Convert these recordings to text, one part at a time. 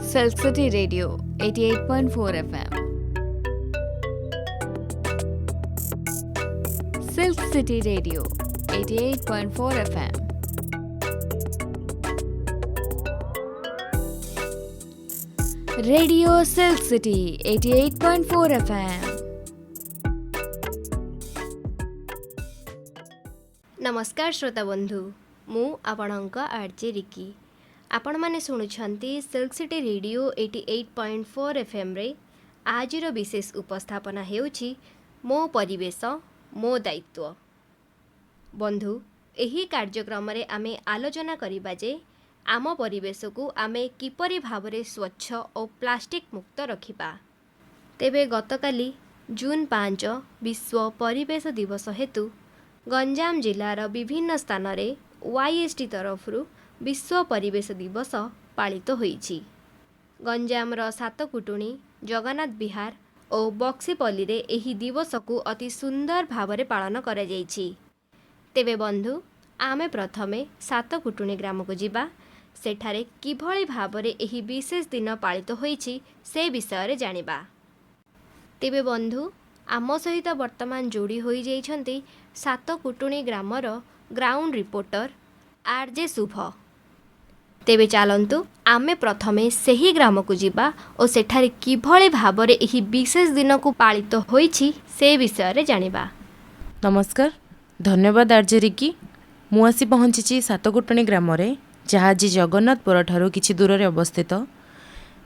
Silk City Radio 88.4 FM. Silk City Radio 88.4 FM. Radio Silk City 88.4 FM. ନମସ୍କାର ଶ୍ରୋତା ବନ୍ଧୁ, ମୁଁ ଆପଣଙ୍କ ଆର୍ ଜେ ରିକି। ଆପଣମାନେ ଶୁଣୁଛନ୍ତି ସିଲ୍କ ସିଟି ରେଡ଼ିଓ 88.4 ଏଫ୍ଏମ୍ରେ। ଆଜିର ବିଶେଷ ଉପସ୍ଥାପନା ହେଉଛି ମୋ ପରିବେଶ ମୋ ଦାୟିତ୍ୱ। ବନ୍ଧୁ, ଏହି କାର୍ଯ୍ୟକ୍ରମରେ ଆମେ ଆଲୋଚନା କରିବା ଯେ ଆମ ପରିବେଶକୁ ଆମେ କିପରି ଭାବରେ ସ୍ୱଚ୍ଛ ଓ ପ୍ଲାଷ୍ଟିକ୍ ମୁକ୍ତ ରଖିବା। ତେବେ ଗତକାଲି ଜୁନ୍ 5 ବିଶ୍ୱ ପରିବେଶ ଦିବସ ହେତୁ ଗଞ୍ଜାମ ଜିଲ୍ଲାର ବିଭିନ୍ନ ସ୍ଥାନରେ ୱାଇଏସ୍ଟି ତରଫରୁ ବିଶ୍ୱ ପରିବେଶ ଦିବସ ପାଳିତ ହୋଇଛି। ଗଞ୍ଜାମର ସାତକୁଟୁଣୀ, ଜଗନ୍ନାଥ ବିହାର ଓ ବକ୍ସିପଲ୍ଲୀରେ ଏହି ଦିବସକୁ ଅତି ସୁନ୍ଦର ଭାବରେ ପାଳନ କରାଯାଇଛି। ତେବେ ବନ୍ଧୁ, ଆମେ ପ୍ରଥମେ ସାତକୁଟୁଣୀ ଗ୍ରାମକୁ ଯିବା, ସେଠାରେ କିଭଳି ଭାବରେ ଏହି ବିଶେଷ ଦିନ ପାଳିତ ହୋଇଛି ସେ ବିଷୟରେ ଜାଣିବା। ତେବେ ବନ୍ଧୁ, ଆମ ସହିତ ବର୍ତ୍ତମାନ ଯୋଡ଼ି ହୋଇଯାଇଛନ୍ତି ସାତକୁଟୁଣୀ ଗ୍ରାମର ଗ୍ରାଉଣ୍ଡ ରିପୋର୍ଟର ଆର୍ ଜେ ଶୁଭ। ତେବେ ଚାଲନ୍ତୁ ଆମେ ପ୍ରଥମେ ସେହି ଗ୍ରାମକୁ ଯିବା ଓ ସେଠାରେ କିଭଳି ଭାବରେ ଏହି ବିଶେଷ ଦିନକୁ ପାଳିତ ହୋଇଛି ସେ ବିଷୟରେ ଜାଣିବା। ନମସ୍କାର, ଧନ୍ୟବାଦ ଆର୍ଜେ ରିକି। ମୁଁ ଆସି ପହଞ୍ଚିଛି ସାତକୁଟୁଣୀ ଗ୍ରାମରେ, ଯାହା ଆଜି ଜଗନ୍ନାଥପୁରଠାରୁ କିଛି ଦୂରରେ ଅବସ୍ଥିତ।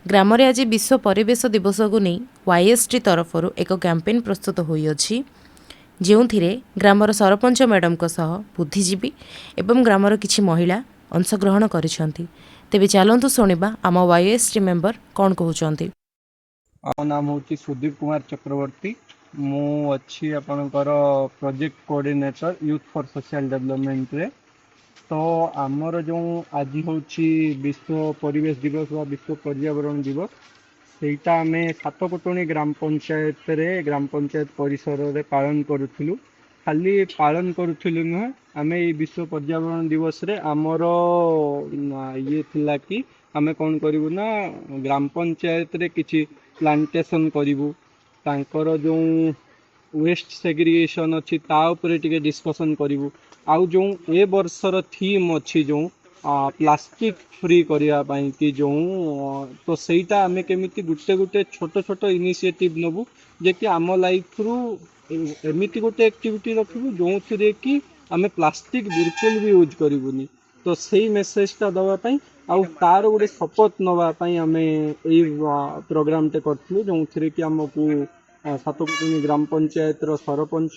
ଗ୍ରାମରେ ଆଜି ବିଶ୍ୱ ପରିବେଶ ଦିବସକୁ ନେଇ ୱାଇଏସ୍ଟି ତରଫରୁ ଏକ କ୍ୟାମ୍ପେନ୍ ପ୍ରସ୍ତୁତ ହୋଇଅଛି, ଯେଉଁଥିରେ ଗ୍ରାମର ସରପଞ୍ଚ ମ୍ୟାଡ଼ାମଙ୍କ ସହ ବୁଦ୍ଧିଜୀବୀ ଏବଂ ଗ୍ରାମର କିଛି ମହିଳା ଅଂଶଗ୍ରହଣ କରିଛନ୍ତି। ତେବେ ଚାଲନ୍ତୁ ଶୁଣିବା ଆମ ୱାଇଏସ୍ଟି ମେମ୍ବର କ'ଣ କହୁଛନ୍ତି। ମୋ ନାମ ହେଉଛି ସୁଦୀପ କୁମାର ଚକ୍ରବର୍ତ୍ତୀ। ମୁଁ ଅଛି ଆପଣଙ୍କର project coordinator youth for social ଡେଭଲପମେଣ୍ଟରେ। ତ ଆମର ଯେଉଁ ଆଜି ହେଉଛି ବିଶ୍ୱ ପରିବେଶ ଦିବସ ବା ବିଶ୍ୱ ପର୍ଯ୍ୟାବରଣ ଦିବସ, ସେଇଟା ଆମେ ସାତକୁଟୁଣୀ ଗ୍ରାମ ପଞ୍ଚାୟତରେ, ଗ୍ରାମ ପଞ୍ଚାୟତ ପରିସରରେ ପାଳନ କରୁଥିଲୁ। ଖାଲି ପାଳନ କରୁଥିଲୁ ନୁହେଁ, ଆମେ ଏଇ ବିଶ୍ୱ ପର୍ଯ୍ୟାବରଣ ଦିବସରେ ଆମର ଇଏ ଥିଲା କି ଆମେ କ'ଣ କରିବୁ ନା ଗ୍ରାମ ପଞ୍ଚାୟତରେ କିଛି ପ୍ଲାଣ୍ଟେସନ୍ କରିବୁ, ତାଙ୍କର ଯେଉଁ ୱେଷ୍ଟ ସେଗ୍ରିଗେସନ୍ ଅଛି ତା ଉପରେ ଟିକେ ଡିସ୍କସନ୍ କରିବୁ, ଆଉ ଯେଉଁ ଏ ବର୍ଷର ଥିମ୍ ଅଛି ଯେଉଁ ପ୍ଲାଷ୍ଟିକ୍ ଫ୍ରି କରିବା ପାଇଁ କି ଯେଉଁ, ତ ସେଇଟା ଆମେ କେମିତି ଗୋଟେ ଗୋଟେ ଛୋଟ ଛୋଟ ଇନିସିଏଟିଭ୍ ନେବୁ ଯେ କି ଆମ ଲାଇଫରୁ ଏମିତି ଗୋଟେ ଆକ୍ଟିଭିଟି ରଖିବୁ ଯେଉଁଥିରେ କି ଆମେ ପ୍ଲାଷ୍ଟିକ୍ ବିଲକୁଲ ବି ୟୁଜ୍ କରିବୁନି। ତ ସେଇ ମେସେଜଟା ଦେବା ପାଇଁ ଆଉ ତାର ଗୋଟେ ଶପଥ ନେବା ପାଇଁ ଆମେ ଏଇ ପ୍ରୋଗ୍ରାମଟେ କରିଥିଲୁ, ଯେଉଁଥିରେ କି ଆମକୁ ସାତକୁଟୁଣୀ ଗ୍ରାମ ପଞ୍ଚାୟତର ସରପଞ୍ଚ,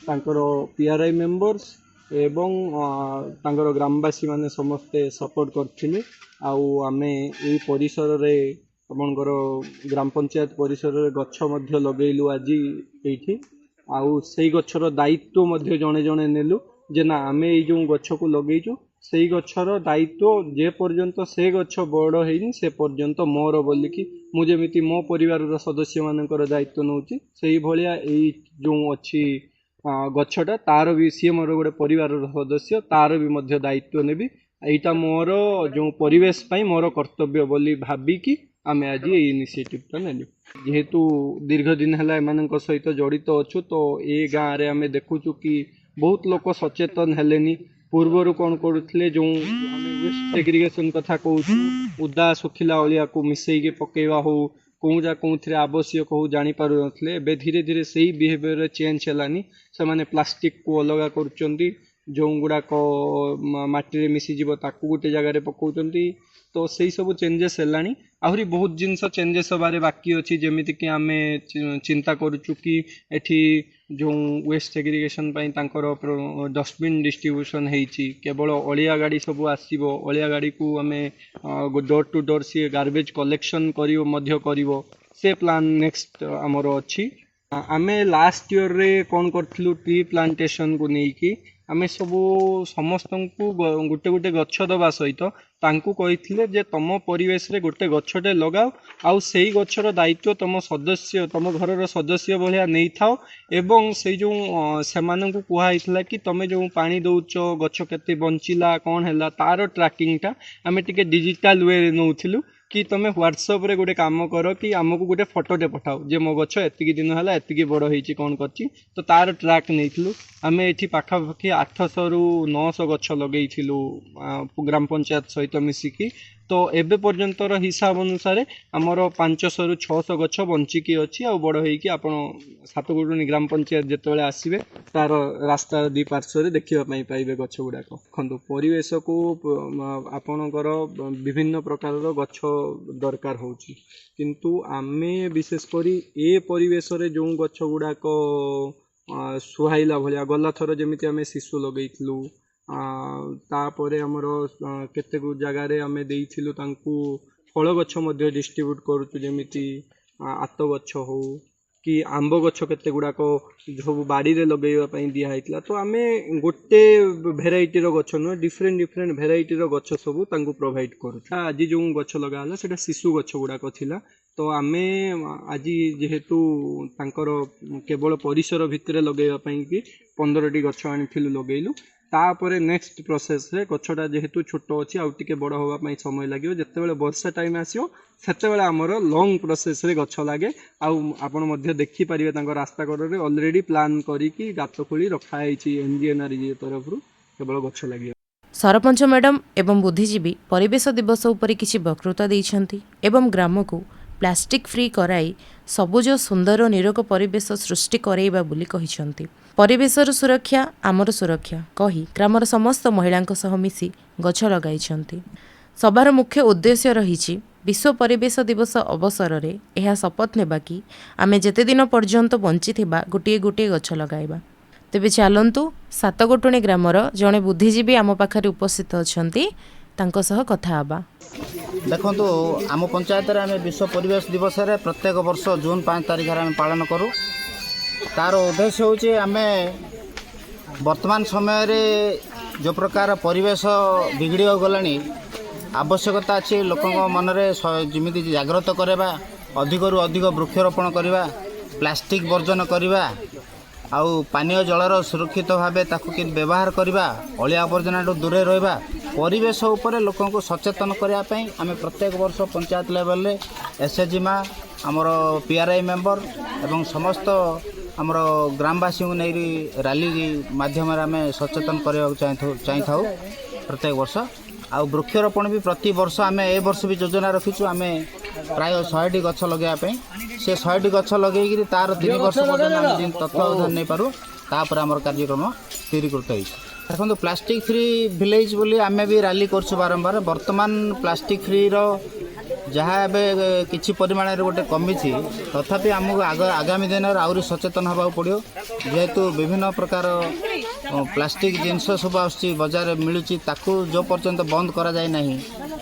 ତାଙ୍କର PRI members ଏବଂ ତାଙ୍କର ଗ୍ରାମବାସୀମାନେ ସମସ୍ତେ ସପୋର୍ଟ କରିଥିଲେ। ଆଉ ଆମେ ଏଇ ପରିସରରେ, ଆପଣଙ୍କର ଗ୍ରାମ ପଞ୍ଚାୟତ ପରିସରରେ ଗଛ ମଧ୍ୟ ଲଗେଇଲୁ ଆଜି ଏଇଠି। ଆଉ ସେଇ ଗଛର ଦାୟିତ୍ୱ ମଧ୍ୟ ଜଣେ ଜଣେ ନେଲୁ ଯେ ନା, ଆମେ ଏଇ ଯେଉଁ ଗଛକୁ ଲଗେଇଛୁ ସେଇ ଗଛର ଦାୟିତ୍ୱ ଯେ ପର୍ଯ୍ୟନ୍ତ ସେ ଗଛ ବଡ଼ ହେଇନି ସେ ପର୍ଯ୍ୟନ୍ତ ମୋର ବୋଲିକି, ମୁଁ ଯେମିତି ମୋ ପରିବାରର ସଦସ୍ୟମାନଙ୍କର ଦାୟିତ୍ୱ ନେଉଛି, ସେଇଭଳିଆ ଏଇ ଯେଉଁ ଅଛି ଗଛଟା ତାର ବି, ସିଏ ମୋର ଗୋଟେ ପରିବାରର ସଦସ୍ୟ, ତାର ବି ମଧ୍ୟ ଦାୟିତ୍ୱ ନେବି। ଏଇଟା ମୋର ଯେଉଁ ପରିବେଶ ପାଇଁ ମୋର କର୍ତ୍ତବ୍ୟ ବୋଲି ଭାବିକି ଆମେ ଆଜି ଏଇ ଇନିସିଏଟିଭଟା ନେଲୁ। ଯେହେତୁ ଦୀର୍ଘ ଦିନ ହେଲା ଏମାନଙ୍କ ସହିତ ଜଡ଼ିତ ଅଛୁ, ତ ଏ ଗାଁରେ ଆମେ ଦେଖୁଛୁ କି ବହୁତ ଲୋକ ସଚେତନ ହେଲେନି। ପୂର୍ବରୁ କ'ଣ କରୁଥିଲେ, ଯେଉଁ ଆମେ ୱେଷ୍ଟ ସେଗ୍ରିଗେସନ୍ କଥା କହୁଛୁ, ଓଦା ଶୁଖିଲା ଅଳିଆକୁ ମିଶେଇକି ପକେଇବା ହଉ, କେଉଁଟା କେଉଁଥିରେ ଆବଶ୍ୟକ ହଉ, ଜାଣିପାରୁନଥିଲେ। ଏବେ ଧୀରେ ଧୀରେ ସେଇ ବିହେଭିଅରରେ ଚେଞ୍ଜ ହେଲାନି। ସେମାନେ ପ୍ଲାଷ୍ଟିକକୁ ଅଲଗା କରୁଛନ୍ତି, ଯେଉଁଗୁଡ଼ାକ ମାଟିରେ ମିଶିଯିବ ତାକୁ ଗୋଟେ ଜାଗାରେ ପକାଉଛନ୍ତି। ତ ସେଇ ସବୁ ଚେଞ୍ଜେସ୍ ହେଲାଣି। ଆହୁରି ବହୁତ ଜିନିଷ ଚେଞ୍ଜେସ୍ ହେବାରେ ବାକି ଅଛି। ଯେମିତିକି ଆମେ ଚିନ୍ତା କରୁଛୁ କି ଏଠି ଯେଉଁ ୱେଷ୍ଟ ସେଗ୍ରିଗେସନ୍ ପାଇଁ ତାଙ୍କର ଡଷ୍ଟବିନ୍ ଡିଷ୍ଟ୍ରିବ୍ୟୁସନ୍ ହେଇଛି, କେବଳ ଅଳିଆ ଗାଡ଼ି ସବୁ ଆସିବ, ଅଳିଆ ଗାଡ଼ିକୁ ଆମେ ଡୋର୍ ଟୁ ଡୋର୍ ସିଏ ଗାର୍ବେଜ୍ କଲେକ୍ସନ୍ କରିବ ମଧ୍ୟ କରିବ, ସେ ପ୍ଲାନ୍ ନେକ୍ସଟ ଆମର ଅଛି। ଆମେ ଲାଷ୍ଟ ଇୟର୍ରେ କ'ଣ କରିଥିଲୁ, ଟ୍ରି ପ୍ଲାଣ୍ଟେସନ୍କୁ ନେଇକି ଆମେ ସବୁ ସମସ୍ତଙ୍କୁ ଗୋଟେ ଗୋଟେ ଗଛ ଦେବା ସହିତ ତାଙ୍କୁ କହିଥିଲେ ଯେ ତମ ପରିବେଶରେ ଗୋଟେ ଗଛଟେ ଲଗାଅ, ଆଉ ସେଇ ଗଛର ଦାୟିତ୍ୱ ତମ ସଦସ୍ୟ, ତମ ଘରର ସଦସ୍ୟ ଭଳିଆ ନେଇଥାଅ। ଏବଂ ସେଇ ଯେଉଁ ସେମାନଙ୍କୁ କୁହାହେଇଥିଲା କି ତମେ ଯେଉଁ ପାଣି ଦେଉଛ, ଗଛ କେତେ ବଞ୍ଚିଲା, କ'ଣ ହେଲା, ତାର ଟ୍ରାକିଂଟା ଆମେ ଟିକେ ଡିଜିଟାଲ ୱେରେ ନେଉଥିଲୁ କି ତମେ ହ୍ୱାଟ୍ସଆପ୍ରେ ଗୋଟେ କାମ କର କି ଆମକୁ ଗୋଟେ ଫଟୋଟେ ପଠାଅ ଯେ ମୋ ଗଛ ଏତିକି ଦିନ ହେଲା ଏତିକି ବଡ଼ ହେଇଛି, କ'ଣ କରିଛି। ତ ତାର ଟ୍ରାକ୍ ନେଇଥିଲୁ। ଆମେ ଏଠି ପାଖାପାଖି 800ରୁ 900 ଗଛ ଲଗେଇଥିଲୁ ଗ୍ରାମ ପଞ୍ଚାୟତ ସହିତ ମିଶିକି। ତ ଏବେ ପର୍ଯ୍ୟନ୍ତର ହିସାବ ଅନୁସାରେ ଆମର 500ରୁ 600 ଗଛ ବଞ୍ଚିକି ଅଛି ଆଉ ବଡ଼ ହେଇକି ଆପଣ ସାତଗୁଟୁଣି ଗ୍ରାମ ପଞ୍ଚାୟତ ଯେତେବେଳେ ଆସିବେ ତାର ରାସ୍ତାର ଦୁଇ ପାର୍ଶ୍ୱରେ ଦେଖିବା ପାଇଁ ପାଇବେ ଗଛ ଗୁଡ଼ାକ। ଦେଖନ୍ତୁ, ପରିବେଶକୁ ଆପଣଙ୍କର ବିଭିନ୍ନ ପ୍ରକାରର ଗଛ ଦରକାର ହେଉଛି, କିନ୍ତୁ ଆମେ ବିଶେଷ କରି ଏ ପରିବେଶରେ ଯେଉଁ ଗଛ ଗୁଡ଼ାକ ସୁହାଇଲା ଭଳିଆ, ଗଲା ଥର ଯେମିତି ଆମେ ଶିଶୁ ଲଗେଇଥିଲୁ, ତାପରେ ଆମର କେତେକ ଜାଗାରେ ଆମେ ଦେଇଥିଲୁ ତାଙ୍କୁ ଫଳ ଗଛ ମଧ୍ୟ ଡିଷ୍ଟ୍ରିବ୍ୟୁଟ୍ କରୁଛୁ, ଯେମିତି ଆତ ଗଛ ହଉ କି ଆମ୍ବ ଗଛ କେତେ ଗୁଡ଼ାକ ସବୁ ବାଡ଼ିରେ ଲଗେଇବା ପାଇଁ ଦିଆହେଇଥିଲା। ତ ଆମେ ଗୋଟେ ଭେରାଇଟିର ଗଛ ନୁହେଁ, ଡିଫରେଣ୍ଟ ଡିଫରେଣ୍ଟ ଭେରାଇଟିର ଗଛ ସବୁ ତାଙ୍କୁ ପ୍ରୋଭାଇଡ଼ କରୁଛୁ। ଆଜି ଯେଉଁ ଗଛ ଲଗା ହେଲା ସେଇଟା ଶିଶୁ ଗଛ ଗୁଡ଼ାକ ଥିଲା। ତ ଆମେ ଆଜି ଯେହେତୁ ତାଙ୍କର କେବଳ ପରିସର ଭିତରେ ଲଗେଇବା ପାଇଁକି 15ଟି ଗଛ ଆଣିଥିଲୁ, ଲଗେଇଲୁ। ତାପରେ ନେକ୍ସଟ ପ୍ରୋସେସରେ ଗଛଟା ଯେହେତୁ ଛୋଟ ଅଛି, ଆଉ ଟିକେ ବଡ଼ ହେବା ପାଇଁ ସମୟ ଲାଗିବ। ଯେତେବେଳେ ବର୍ଷା ଟାଇମ୍ ଆସିବ ସେତେବେଳେ ଆମର ଲଙ୍ଗ ପ୍ରୋସେସରେ ଗଛ ଲାଗେ। ଆଉ ଆପଣ ମଧ୍ୟ ଦେଖିପାରିବେ ତାଙ୍କ ରାସ୍ତା କଡ଼ରେ ଅଲରେଡ଼ି ପ୍ଲାନ୍ କରିକି ଗାତ ଖୋଳି ରଖାହେଇଛି MGNREGA ତରଫରୁ, କେବଳ ଗଛ ଲାଗିବ। ସରପଞ୍ଚ ମ୍ୟାଡ଼ାମ ଏବଂ ବୁଦ୍ଧିଜୀବୀ ପରିବେଶ ଦିବସ ଉପରେ କିଛି ବକ୍ତୃତା ଦେଇଛନ୍ତି ଏବଂ ଗ୍ରାମକୁ ପ୍ଲାଷ୍ଟିକ୍ ଫ୍ରି କରାଇ ସବୁଜ ସୁନ୍ଦର ନିରୋଗ ପରିବେଶ ସୃଷ୍ଟି କରାଇବା ବୋଲି କହିଛନ୍ତି। ପରିବେଶର ସୁରକ୍ଷା ଆମର ସୁରକ୍ଷା କହି ଗ୍ରାମର ସମସ୍ତ ମହିଳାଙ୍କ ସହ ମିଶି ଗଛ ଲଗାଇଛନ୍ତି। ସଭାର ମୁଖ୍ୟ ଉଦ୍ଦେଶ୍ୟ ରହିଛି ବିଶ୍ୱ ପରିବେଶ ଦିବସ ଅବସରରେ ଏହା ଶପଥ ନେବା କି ଆମେ ଯେତେଦିନ ପର୍ଯ୍ୟନ୍ତ ବଞ୍ଚିଥିବା ଗୋଟିଏ ଗୋଟିଏ ଗଛ ଲଗାଇବା। ତେବେ ଚାଲନ୍ତୁ, ସାତଗୋଟୁଣି ଗ୍ରାମର ଜଣେ ବୁଦ୍ଧିଜୀବୀ ଆମ ପାଖରେ ଉପସ୍ଥିତ ଅଛନ୍ତି, ତାଙ୍କ ସହ କଥା ହେବା। ଦେଖନ୍ତୁ, ଆମ ପଞ୍ଚାୟତରେ ଆମେ ବିଶ୍ୱ ପରିବେଶ ଦିବସରେ ପ୍ରତ୍ୟେକ ବର୍ଷ ଜୁନ୍ 5 ତାରିଖରେ ଆମେ ପାଳନ କରୁ। ତାର ଉଦ୍ଦେଶ୍ୟ ହେଉଛି ଆମେ ବର୍ତ୍ତମାନ ସମୟରେ ଯେଉଁ ପ୍ରକାର ପରିବେଶ ବିଗିଡ଼ିବାକୁ ଗଲାଣି, ଆବଶ୍ୟକତା ଅଛି ଲୋକଙ୍କ ମନରେ ଯେମିତି ଜାଗ୍ରତ କରାଇବା, ଅଧିକରୁ ଅଧିକ ବୃକ୍ଷରୋପଣ କରିବା, ପ୍ଲାଷ୍ଟିକ୍ ବର୍ଜନ କରିବା, ଆଉ ପାନୀୟ ଜଳର ସୁରକ୍ଷିତ ଭାବେ ତାକୁ କେମିତି ବ୍ୟବହାର କରିବା, ଅଳିଆ ଆବର୍ଜନାଠୁ ଦୂରରେ ରହିବା। ପରିବେଶ ଉପରେ ଲୋକଙ୍କୁ ସଚେତନ କରିବା ପାଇଁ ଆମେ ପ୍ରତ୍ୟେକ ବର୍ଷ ପଞ୍ଚାୟତ ଲେଭେଲରେ SHG ମା, ଆମର PRI member ଏବଂ ସମସ୍ତ ଆମର ଗ୍ରାମବାସୀଙ୍କୁ ନେଇକି ରାଲି ମାଧ୍ୟମରେ ଆମେ ସଚେତନ କରିବାକୁ ଚାହିଁଥାଉ ପ୍ରତ୍ୟେକ ବର୍ଷ। ଆଉ ବୃକ୍ଷରୋପଣ ବି ପ୍ରତିବର୍ଷ ଆମେ ଏ ବର୍ଷ ବି ଯୋଜନା ରଖିଛୁ ଆମେ ପ୍ରାୟ 100ଟି ଗଛ ଲଗାଇବା ପାଇଁ। ସେ 100ଟି ଗଛ ଲଗେଇକିରି ତାର 3 ବର୍ଷ ପର୍ଯ୍ୟନ୍ତ ଆମେ ଯେମିତି ତତ୍ତ୍ୱାବଧାନ ନେଇପାରୁ, ତାପରେ ଆମର କାର୍ଯ୍ୟକ୍ରମ ସ୍ଥିରୀକୃତ ହେଇଛି। ଦେଖନ୍ତୁ, ପ୍ଲାଷ୍ଟିକ୍ ଫ୍ରି ଭିଲେଜ୍ ବୋଲି ଆମେ ବି ରାଲି କରୁଛୁ ବାରମ୍ବାର। ବର୍ତ୍ତମାନ ପ୍ଲାଷ୍ଟିକ୍ ଫ୍ରିର ଯାହା ଏବେ କିଛି ପରିମାଣରେ ଗୋଟେ କମିଛି, ତଥାପି ଆମକୁ ଆଗାମୀ ଦିନରେ ଆହୁରି ସଚେତନ ହେବାକୁ ପଡ଼ିବ। ଯେହେତୁ ବିଭିନ୍ନ ପ୍ରକାର ପ୍ଲାଷ୍ଟିକ୍ ଜିନିଷ ସବୁ ଆସୁଛି, ବଜାରରେ ମିଳୁଛି, ତାକୁ ଯେଉଁ ପର୍ଯ୍ୟନ୍ତ ବନ୍ଦ କରାଯାଇ ନାହିଁ,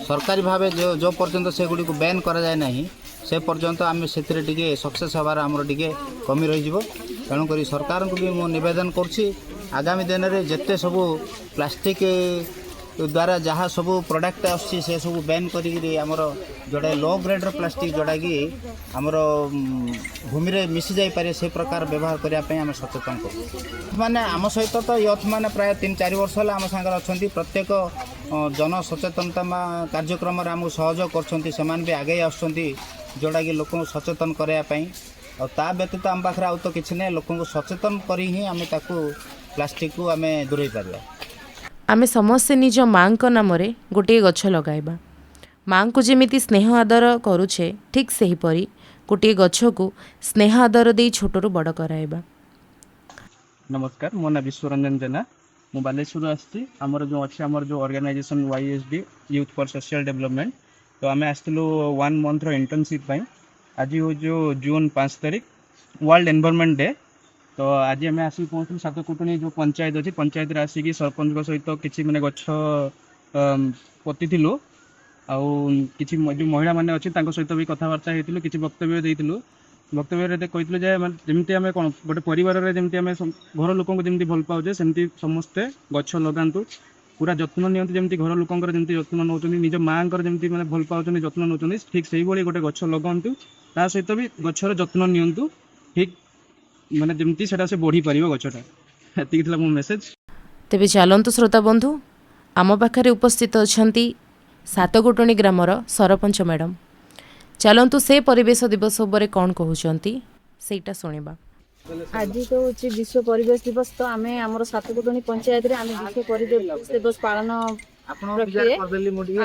ସରକାରୀ ଭାବେ ଯେଉଁ ପର୍ଯ୍ୟନ୍ତ ସେଗୁଡ଼ିକୁ ବ୍ୟାନ୍ କରାଯାଏ ନାହିଁ, ସେ ପର୍ଯ୍ୟନ୍ତ ଆମେ ସେଥିରେ ଟିକେ ସକ୍ସେସ୍ ହେବାର ଆମର ଟିକେ କମି ରହିଯିବ। ତେଣୁକରି ସରକାରଙ୍କୁ ବି ମୁଁ ନିବେଦନ କରୁଛି, ଆଗାମୀ ଦିନରେ ଯେତେ ସବୁ ପ୍ଲାଷ୍ଟିକ୍ ଦ୍ୱାରା ଯାହା ସବୁ ପ୍ରଡ଼କ୍ଟ ଆସୁଛି ସେ ସବୁ ବ୍ୟାନ୍ କରିକିରି ଆମର ଯେଉଁଟା ଲୋ ଗ୍ରେଡ଼ର ପ୍ଲାଷ୍ଟିକ୍, ଯେଉଁଟାକି ଆମର ଭୂମିରେ ମିଶି ଯାଇପାରେ, ସେ ପ୍ରକାର ବ୍ୟବହାର କରିବା ପାଇଁ ଆମେ ସଚେତନ କରୁ। ମାନେ ଆମ ସହିତ ତ ୟଥ୍ ମାନେ ପ୍ରାୟ 3-4 ବର୍ଷ ହେଲା ଆମ ସାଙ୍ଗରେ ଅଛନ୍ତି। ପ୍ରତ୍ୟେକ ଜନ ସଚେତନତା କାର୍ଯ୍ୟକ୍ରମରେ ଆମକୁ ସହଯୋଗ କରୁଛନ୍ତି। ସେମାନେ ବି ଆଗେଇ ଆସୁଛନ୍ତି ଯେଉଁଟାକି ଲୋକଙ୍କୁ ସଚେତନ କରାଇବା ପାଇଁ। ଆଉ ତା ବ୍ୟତୀତ ଆମ ପାଖରେ ଆଉ ତ କିଛି ନାହିଁ। ଲୋକଙ୍କୁ ସଚେତନ କରି ହିଁ ଆମେ ତାକୁ ପ୍ଲାଷ୍ଟିକକୁ ଆମେ ଦୂରେଇ ପାରିବା। ଆମେ ସମସ୍ତେ ନିଜ ମାଆଙ୍କ ନାମରେ ଗୋଟିଏ ଗଛ ଲଗାଇବା। ମାଆଙ୍କୁ ଯେମିତି ସ୍ନେହ ଆଦର କରୁଛେ, ଠିକ୍ ସେହିପରି ଗୋଟିଏ ଗଛକୁ ସ୍ନେହ ଆଦର ଦେଇ ଛୋଟରୁ ବଡ଼ କରାଇବା। ନମସ୍କାର, ମୋ ନାଁ ବିଶ୍ୱରଞ୍ଜନ ଜେନା, ମୁଁ ବାଲେଶ୍ୱରରୁ ଆସିଛି। ଆମର ଯେଉଁ ଅଛି ଆମର ଯେଉଁ organisation YSD, youth for social development, ତ ଆମେ ଆସିଥିଲୁ ୱାନ୍ ମନ୍ଥର ଇଣ୍ଟର୍ନସିପ୍ ପାଇଁ। ଆଜି ହେଉଛି ଯେଉଁ ଜୁନ୍ 5 ତାରିଖ, ୱାର୍ଲଡ ଏନଭାରମେଣ୍ଟ ଡେ। ତ ଆଜି ଆମେ ଆସିକି ପହଞ୍ଚିଲୁ ସାତକୁଟୁଣି ଯେଉଁ ପଞ୍ଚାୟତ ଅଛି, ପଞ୍ଚାୟତରେ ଆସିକି ସରପଞ୍ଚଙ୍କ ସହିତ କିଛି ମାନେ ଗଛ ପୋତିଥିଲୁ। ଆଉ କିଛି ଯେଉଁ ମହିଳାମାନେ ଅଛି ତାଙ୍କ ସହିତ ବି କଥାବାର୍ତ୍ତା ହେଇଥିଲୁ, କିଛି ବକ୍ତବ୍ୟ ଦେଇଥିଲୁ। ବକ୍ତବ୍ୟରେ କହିଥିଲୁ ଯେ ମାନେ ଯେମିତି ଆମେ କ'ଣ ଗୋଟେ ପରିବାରରେ ଯେମିତି ଆମେ ଘର ଲୋକଙ୍କୁ ଯେମିତି ଭଲ ପାଉଛେ, ସେମିତି ସମସ୍ତେ ଗଛ ଲଗାନ୍ତୁ। ପୁରା ଯତ୍ନ ନିଅନ୍ତୁ, ଯେମିତି ଘର ଲୋକଙ୍କର ଯେମିତି ଯତ୍ନ ନେଉଛନ୍ତି, ନିଜ ମାଆଙ୍କର ଯେମିତି ମାନେ ଭଲ ପାଉଛନ୍ତି, ଯତ୍ନ ନେଉଛନ୍ତି, ଠିକ୍ ସେଇଭଳି ଗୋଟେ ଗଛ ଲଗାନ୍ତୁ। ତା ସହିତ ବି ଗଛର ଯତ୍ନ ନିଅନ୍ତୁ ଠିକ୍, ମାନେ ଯେମିତି ସେଟା ସେ ବଢ଼ିପାରିବ ଗଛଟା। ଏତିକି ଥିଲା ମୋ ମେସେଜ୍। ତେବେ ଚାଲନ୍ତୁ ଶ୍ରୋତା ବନ୍ଧୁ, ଆମ ପାଖରେ ଉପସ୍ଥିତ ଅଛନ୍ତି ସାତଗୁଟୁଣୀ ଗ୍ରାମର ସରପଞ୍ଚ ମ୍ୟାଡ଼ାମ୍। ଚାଲନ୍ତୁ ସେ ପରିବେଶ ଦିବସ ଉପରେ କ'ଣ କହୁଛନ୍ତି, ସେଇଟା ଶୁଣିବା। ଆଜି ତ ହେଉଛି ବିଶ୍ୱ ପରିବେଶ ଦିବସ। ତ ଆମେ ଆମର ସାତକୁଟୁଣୀ ପଞ୍ଚାୟତରେ ଆମେ ବିଶ୍ୱ ପରିବେଶ ଦିବସ ପାଳନ ପ୍ରକ୍ରିୟାରେ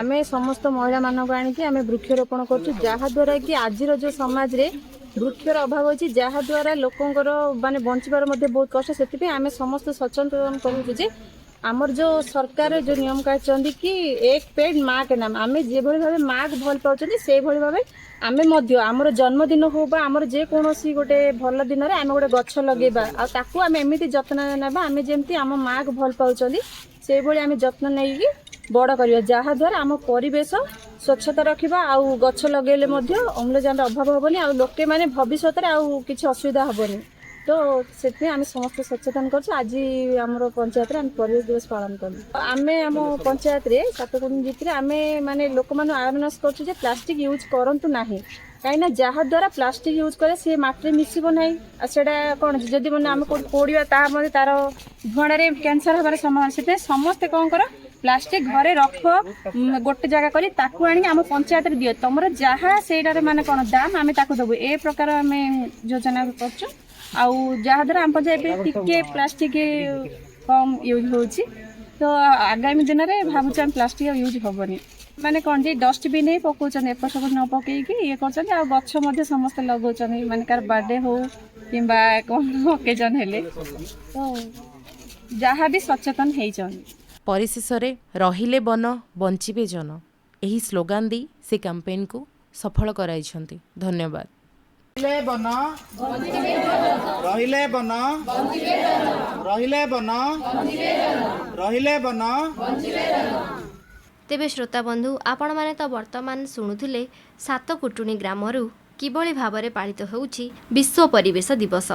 ଆମେ ସମସ୍ତ ମହିଳାମାନଙ୍କୁ ଆଣିକି ଆମେ ବୃକ୍ଷରୋପଣ କରୁଛୁ, ଯାହାଦ୍ୱାରା କି ଆଜିର ଯେଉଁ ସମାଜରେ ବୃକ୍ଷର ଅଭାବ ଅଛି, ଯାହାଦ୍ୱାରା ଲୋକଙ୍କର ମାନେ ବଞ୍ଚିବାର ମଧ୍ୟ ବହୁତ କଷ୍ଟ। ସେଥିପାଇଁ ଆମେ ସମସ୍ତେ ସଚେତନ କରୁଛୁ ଯେ ଆମର ଯେଉଁ ସରକାର ଯେଉଁ ନିୟମ କାଢ଼ିଛନ୍ତି କି "ଏକ ପେଡ଼ ମା କେ ନାମ", ଆମେ ଯେଭଳି ଭାବେ ମାକୁ ଭଲ ପାଉଛନ୍ତି, ସେଇଭଳି ଭାବେ ଆମେ ମଧ୍ୟ ଆମର ଜନ୍ମଦିନ ହଉ ବା ଆମର ଯେକୌଣସି ଗୋଟେ ଭଲ ଦିନରେ ଆମେ ଗୋଟେ ଗଛ ଲଗେଇବା ଆଉ ତାକୁ ଆମେ ଏମିତି ଯତ୍ନ ନେବା, ଆମେ ଯେମିତି ଆମ ମାକୁ ଭଲ ପାଉଛନ୍ତି ସେଇଭଳି ଆମେ ଯତ୍ନ ନେଇକି ବଡ଼ କରିବା, ଯାହାଦ୍ୱାରା ଆମ ପରିବେଶ ସ୍ୱଚ୍ଛତା ରଖିବା। ଆଉ ଗଛ ଲଗେଇଲେ ମଧ୍ୟ ଅମ୍ଳଜାନର ଅଭାବ ହେବନି ଆଉ ଲୋକେମାନେ ଭବିଷ୍ୟତରେ ଆଉ କିଛି ଅସୁବିଧା ହେବନି। ତ ସେଥିପାଇଁ ଆମେ ସମସ୍ତେ ସଚେତନ କରୁଛୁ। ଆଜି ଆମର ପଞ୍ଚାୟତରେ ଆମେ ପରିବେଶ ଦିବସ ପାଳନ କଲୁ। ଆମେ ଆମ ପଞ୍ଚାୟତରେ ସାତକୁଣ୍ଡ ଭିତରେ ଆମେ ମାନେ ଲୋକମାନଙ୍କୁ ଆୱାରନେସ୍ କରୁଛୁ ଯେ ପ୍ଲାଷ୍ଟିକ ୟୁଜ୍ କରନ୍ତୁ ନାହିଁ, କାହିଁକିନା ଯାହାଦ୍ୱାରା ପ୍ଲାଷ୍ଟିକ ୟୁଜ୍ କଲେ ସିଏ ମାଟିରେ ମିଶିବ ନାହିଁ। ଆଉ ସେଇଟା କ'ଣ ଯଦି ମାନେ ଆମେ କୋଉଠି ପୋଡ଼ିବା, ତାହା ମଧ୍ୟ ତାର ଧୂଆଁରେ କ୍ୟାନ୍ସର ହେବାର ସମ୍ଭାବନା। ସେଥିପାଇଁ ସମସ୍ତେ କ'ଣ କର, ପ୍ଲାଷ୍ଟିକ ଘରେ ରଖ, ଗୋଟେ ଜାଗା କରି ତାକୁ ଆଣିକି ଆମ ପଞ୍ଚାୟତରେ ଦିଅ। ତମର ଯାହା ସେଇଟାରେ ମାନେ କ'ଣ ଦାମ, ଆମେ ତାକୁ ଦେବୁ। ଏ ପ୍ରକାର ଆମେ ଯୋଜନା କରୁଛୁ। ଆଉ ଯାହାଦ୍ୱାରା ଆମ ପଞ୍ଚାୟତ ଏବେ ଟିକେ ପ୍ଲାଷ୍ଟିକ କମ୍ ୟୁଜ୍ ହେଉଛି। ତ ଆଗାମୀ ଦିନରେ ଭାବୁଛୁ ଆମେ ପ୍ଲାଷ୍ଟିକ ଆଉ ୟୁଜ୍ ହେବନି। ମାନେ କ'ଣ ଯେ ଡଷ୍ଟବିନ୍ ହିଁ ପକାଉଛନ୍ତି, ଏପଟ ସେପଟ ନ ପକେଇକି ଇଏ କରୁଛନ୍ତି। ଆଉ ଗଛ ମଧ୍ୟ ସମସ୍ତେ ଲଗାଉଛନ୍ତି, ମାନେ କାହାର ବାର୍ଥଡେ ହଉ କିମ୍ବା କ'ଣ ଅକେଜନ୍ ହେଲେ, ତ ଯାହା ବି ସଚେତନ ହେଇଛନ୍ତି। ପରିଶେଷରେ "ରହିଲେ ବନ ବଞ୍ଚିବେ ଜନ" ଏହି ସ୍ଲୋଗାନ ଦେଇ ସେ କ୍ୟାମ୍ପେନ୍କୁ ସଫଳ କରାଇଛନ୍ତି। ଧନ୍ୟବାଦ। ରହିଲେ ବନ, ରହିଲେ ବନ, ରହିଲେ ବନ, ରହିଲେ ବନ। ତେବେ ଶ୍ରୋତା ବନ୍ଧୁ, ଆପଣମାନେ ତ ବର୍ତ୍ତମାନ ଶୁଣୁଥିଲେ ସାତକୁଟୁଣୀ ଗ୍ରାମରୁ କିଭଳି ଭାବରେ ପାଳିତ ହେଉଛି ବିଶ୍ୱ ପରିବେଶ ଦିବସ।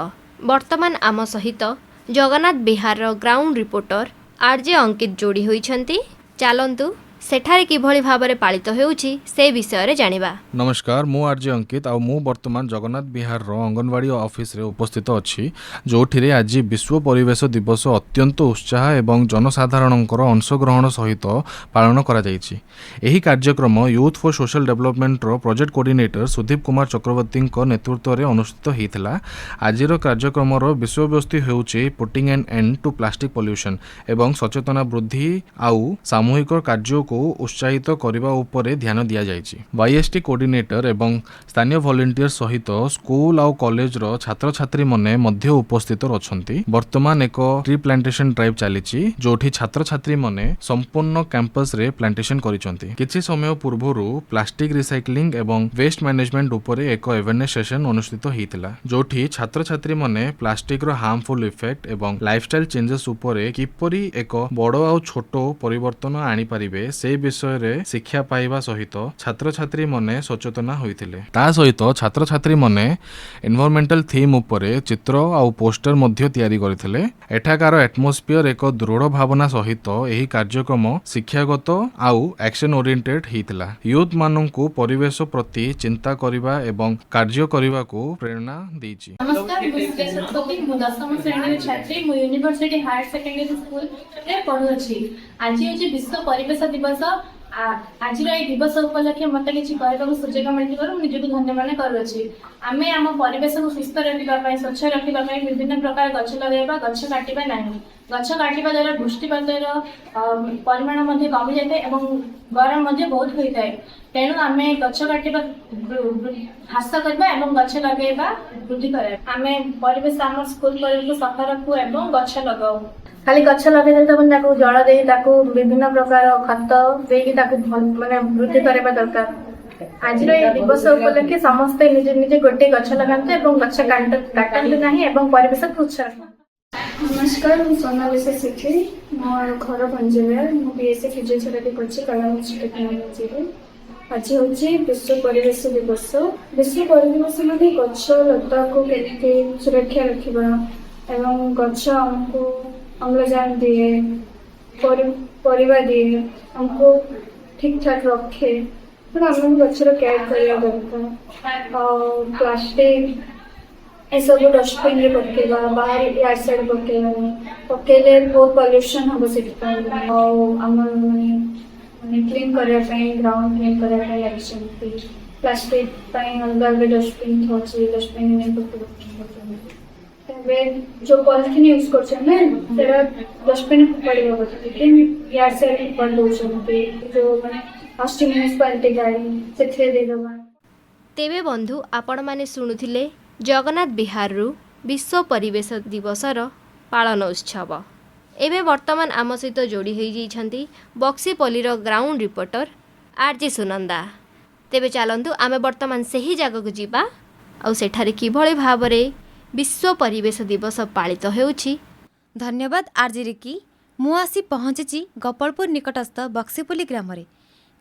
ବର୍ତ୍ତମାନ ଆମ ସହିତ ଜଗନ୍ନାଥ ବିହାରର ଗ୍ରାଉଣ୍ଡ ରିପୋର୍ଟର ଆର୍ଜେ ଅଙ୍କିତ ଯୋଡ଼ି ହୋଇଛନ୍ତି। ଚାଲନ୍ତୁ ସେଠାରେ କିଭଳି ଭାବରେ ପାଳିତ ହେଉଛି, ସେ ବିଷୟରେ ଜାଣିବା। ନମସ୍କାର, ମୁଁ ଆର୍ଜେ ଅଙ୍କିତ ଆଉ ମୁଁ ବର୍ତ୍ତମାନ ଜଗନ୍ନାଥ ବିହାରର ଅଙ୍ଗନବାଡ଼ି ଅଫିସରେ ଉପସ୍ଥିତ ଅଛି, ଯେଉଁଥିରେ ଆଜି ବିଶ୍ୱ ପରିବେଶ ଦିବସ ଅତ୍ୟନ୍ତ ଉତ୍ସାହ ଏବଂ ଜନସାଧାରଣଙ୍କର ଅଂଶଗ୍ରହଣ ସହିତ ପାଳନ କରାଯାଇଛି। ଏହି କାର୍ଯ୍ୟକ୍ରମ ୟୁଥ୍ ଫର୍ ସୋଶାଲ ଡେଭଲପମେଣ୍ଟର ପ୍ରୋଜେକ୍ଟ କୋଅର୍ଡିନେଟର ସୁଦୀପ କୁମାର ଚକ୍ରବର୍ତ୍ତୀଙ୍କ ନେତୃତ୍ୱରେ ଅନୁଷ୍ଠିତ ହୋଇଥିଲା। ଆଜିର କାର୍ଯ୍ୟକ୍ରମର ବିଷୟବସ୍ତୁ ହେଉଛି "Putting an end to plastic pollution" ଏବଂ ସଚେତନା ବୃଦ୍ଧି ଆଉ ସାମୂହିକ କାର୍ଯ୍ୟକୁ ଉତ୍ସାହିତ କରିବା ଉପରେ ଧ୍ୟାନ ଦିଆଯାଇଛି। ୱାଇଏସ୍ଟି କୋଅର୍ଡିନେଟର ଏବଂ ସ୍ଥାନୀୟ ଭଲେଣ୍ଟିୟର ସହିତ ସ୍କୁଲ ଆଉ କଲେଜର ଛାତ୍ରଛାତ୍ରୀମାନେ ମଧ୍ୟ ଉପସ୍ଥିତ ଅଛନ୍ତି। ବର୍ତ୍ତମାନ ଏକ ଟ୍ରି ପ୍ଲାଣ୍ଟେସନ ଡ୍ରାଇଭ୍ ଚାଲିଛି, ଯୋଉଠି ଛାତ୍ରଛାତ୍ରୀମାନେ ସମ୍ପୂର୍ଣ୍ଣ କ୍ୟାମ୍ପସରେ ପ୍ଲାଣ୍ଟେସନ କରିଛନ୍ତି। କିଛି ସମୟ ପୂର୍ବରୁ ପ୍ଲାଷ୍ଟିକ ରିସାଇକ୍ଲିଂ ଏବଂ ୱେଷ୍ଟ ମ୍ୟାନେଜମେଣ୍ଟ ଉପରେ ଏକ ଆୱାରନେସ୍ ସେସନ ଅନୁଷ୍ଠିତ ହୋଇଥିଲା, ଯୋଉଠି ଛାତ୍ରଛାତ୍ରୀମାନେ ପ୍ଲାଷ୍ଟିକର ହାର୍ମଫୁଲ ଇଫେକ୍ଟ ଏବଂ ଲାଇଫଷ୍ଟାଇଲ ଚେଞ୍ଜେସ୍ ଉପରେ କିପରି ଏକ ବଡ଼ ଆଉ ଛୋଟ ପରିବର୍ତ୍ତନ ଆଣିପାରିବେ, ସେ ବିଷୟରେ ଶିକ୍ଷା ପାଇବା ସହିତ ଛାତ୍ରଛାତ୍ରୀମାନେ ସଚେତନ ହୋଇଥିଲେ। ତା ସହିତ ଛାତ୍ରଛାତ୍ରୀମାନେ ଏନଭାରମେଣ୍ଟାଲ ଥିମ୍ ଉପରେ ଚିତ୍ର ଆଉ ପୋଷ୍ଟର ମଧ୍ୟ ତିଆରି କରିଥିଲେ। ଏଠାକାର ଆଟମୋସ୍ଫିୟର ଏକ ଦୃଢ଼ ଭାବନା ସହିତ ଏହି କାର୍ଯ୍ୟକ୍ରମ ଶିକ୍ଷାଗତ ଆଉ ଆକ୍ସନ ଓରିଏଣ୍ଟେଡ୍ ହେଇଥିଲା। ୟୁଥ୍ ମାନଙ୍କୁ ପରିବେଶ ପ୍ରତି ଚିନ୍ତା କରିବା ଏବଂ କାର୍ଯ୍ୟ କରିବାକୁ ପ୍ରେରଣା ଦେଇଛି। ନମସ୍କାର, ମୁଁ ଶ୍ରୀ ଶତପଥୀ। ମୁଁ ଦଶମ ଶ୍ରେଣୀର ଛାତ୍ରୀ। ମୁଁ ୟୁନିଭର୍ସିଟି ହାୟର ସେକେଣ୍ଡାରୀ ସ୍କୁଲରେ ପଢ଼ୁଅଛି। ଆଜି ହେଉଛି ବିଶ୍ୱ ପରିବେଶ ଦିବସ। ଆଜିର ଏହି ଦିବସ ଉପଲକ୍ଷେ ମୋତେ କିଛି କହିବାକୁ ସୁଯୋଗ ମିଳିଥିବାରୁ ମୁଁ ନିଜକୁ ଧନ୍ୟ ମନେ କରୁଅଛି। ଆମେ ଆମ ପରିବେଶକୁ ସୁସ୍ଥ ରଖିବା ପାଇଁ, ସ୍ୱଚ୍ଛ ରଖିବା ପାଇଁ ବିଭିନ୍ନ ପ୍ରକାର ଗଛ ଲଗାଇବା, ଗଛ କାଟିବା ନାହିଁ। ଗଛ କାଟିବା ଦ୍ୱାରା ବୃଷ୍ଟିପାତର ପରିମାଣ ମଧ୍ୟ କମିଯାଇଥାଏ ଏବଂ ଗରମ ମଧ୍ୟ ବହୁତ ହୋଇଥାଏ। ତେଣୁ ଆମେ ଗଛ କାଟିବା ହ୍ରାସ କରିବା ଏବଂ ଗଛ ଲଗାଇବା ବୃଦ୍ଧି କରିବା। ଆମେ ପରିବେଶ, ଆମ ସ୍କୁଲ ପରିବେଶକୁ ସଫା ରଖୁ ଏବଂ ଗଛ ଲଗାଉ। ଖାଲି ଗଛ ଲଗେଇଦେଲେ ତ, ତାକୁ ଜଳ ଦେଇ, ତାକୁ ବିଭିନ୍ନ ପ୍ରକାର ଖତ ଦେଇକି ତାକୁ ମାନେ ବୃଦ୍ଧି କରିବା ଦରକାର। ଆଜିର ଏହି ଦିବସ ଉପଲକ୍ଷେ ସମସ୍ତେ ନିଜେ ନିଜେ ଗୋଟିଏ ଗଛ ଲଗାନ୍ତୁ ଏବଂ ଗଛ କାଟନ୍ତୁ ନାହିଁ ଏବଂ ପରିବେଶକୁ ସ୍ୱଚ୍ଛ ରଖନ୍ତୁ। ନମସ୍କାର, ମୁଁ ସୋନାଲିସା ସେଠୀ। ମୋର ଘର ଭଞ୍ଜନଗର। ମୁଁ ବିଏସ୍ସି ଫିଜିଓଥେରାପି କରୁଛି କଳାମଞ୍ଚ ଟେକ୍ନୋଲୋଜିରେ। ଆଜି ହେଉଛି ବିଶ୍ୱ ପରିବେଶ ଦିବସ। ବିଶ୍ୱ ପରିବେଶ ମାନେ ଗଛ ଲତାକୁ କେମିତି ସୁରକ୍ଷା ରଖିବା ଏବଂ ଗଛ ଆମକୁ ଅମ୍ଳଜାନ ଦିଏ। ପରିବା ଦିଏ, ଆମକୁ ଠିକ୍ ଠାକ୍ ରଖେ। ତେଣୁ ଆମେ ବି ଗଛର କେୟାର କରିବା ଦରକାର। ଆଉ ପ୍ଲାଷ୍ଟିକ ଏସବୁ ଡଷ୍ଟବିନରେ ପକେଇବା, ବାହାରେ ଇଆଡ଼େ ସିଆଡ଼େ ପକେଇବାନି। ପକେଇଲେ ବହୁତ ପଲ୍ୟୁସନ୍ ହବ ସେଥିପାଇଁ। ଆଉ ଆମର ମାନେ କ୍ଲିନ୍ କରିବା ପାଇଁ, ଗ୍ରାଉଣ୍ଡ କ୍ଲିନ୍ କରିବା ପାଇଁ ଲାଗିଛନ୍ତି। ପ୍ଲାଷ୍ଟିକ ପାଇଁ ଅଲଗା ଅଲଗା ଡଷ୍ଟବିନ୍ ଥାଉଛି, ଡଷ୍ଟବିନ୍ ନେଇ ପକେଇ। ଏବେ ଯୋଉ ପଲିଥିନ୍ ୟୁଜ୍ କରୁଛନ୍ତି ନା, ସେଟା ଡଷ୍ଟବିନ୍ ଫୋପାଡ଼ିବା କଥା, ଲେକିନ୍ ଇଆଡ଼େ ସିଆଡ଼େ ଫୋପାଡ଼ି ଦଉଛନ୍ତି। ଯୋଉ ମାନେ ଆସୁଛି ମ୍ୟୁନିସିପାଲିଟି ଗାଡ଼ି, ସେଥିରେ ଦେଇଦେବା। ତେବେ ବନ୍ଧୁ, ଆପଣମାନେ ଶୁଣୁଥିଲେ ଜଗନ୍ନାଥ ବିହାରରୁ ବିଶ୍ୱ ପରିବେଶ ଦିବସର ପାଳନ ଉତ୍ସବ। ଏବେ ବର୍ତ୍ତମାନ ଆମ ସହିତ ଯୋଡ଼ି ହୋଇଯାଇଛନ୍ତି ବକ୍ସିପଲ୍ଲୀର ଗ୍ରାଉଣ୍ଡ ରିପୋର୍ଟର ଆର୍ ଜେ ସୁନନ୍ଦା। ତେବେ ଚାଲନ୍ତୁ, ଆମେ ବର୍ତ୍ତମାନ ସେହି ଜାଗାକୁ ଯିବା ଆଉ ସେଠାରେ କିଭଳି ଭାବରେ ବିଶ୍ୱ ପରିବେଶ ଦିବସ ପାଳିତ ହେଉଛି। ଧନ୍ୟବାଦ ଆର୍ଜେ ରିକି। ମୁଁ ଆସି ପହଞ୍ଚିଛି ଗୋପାଳପୁର ନିକଟସ୍ଥ ବକ୍ସିପଲ୍ଲୀ ଗ୍ରାମରେ।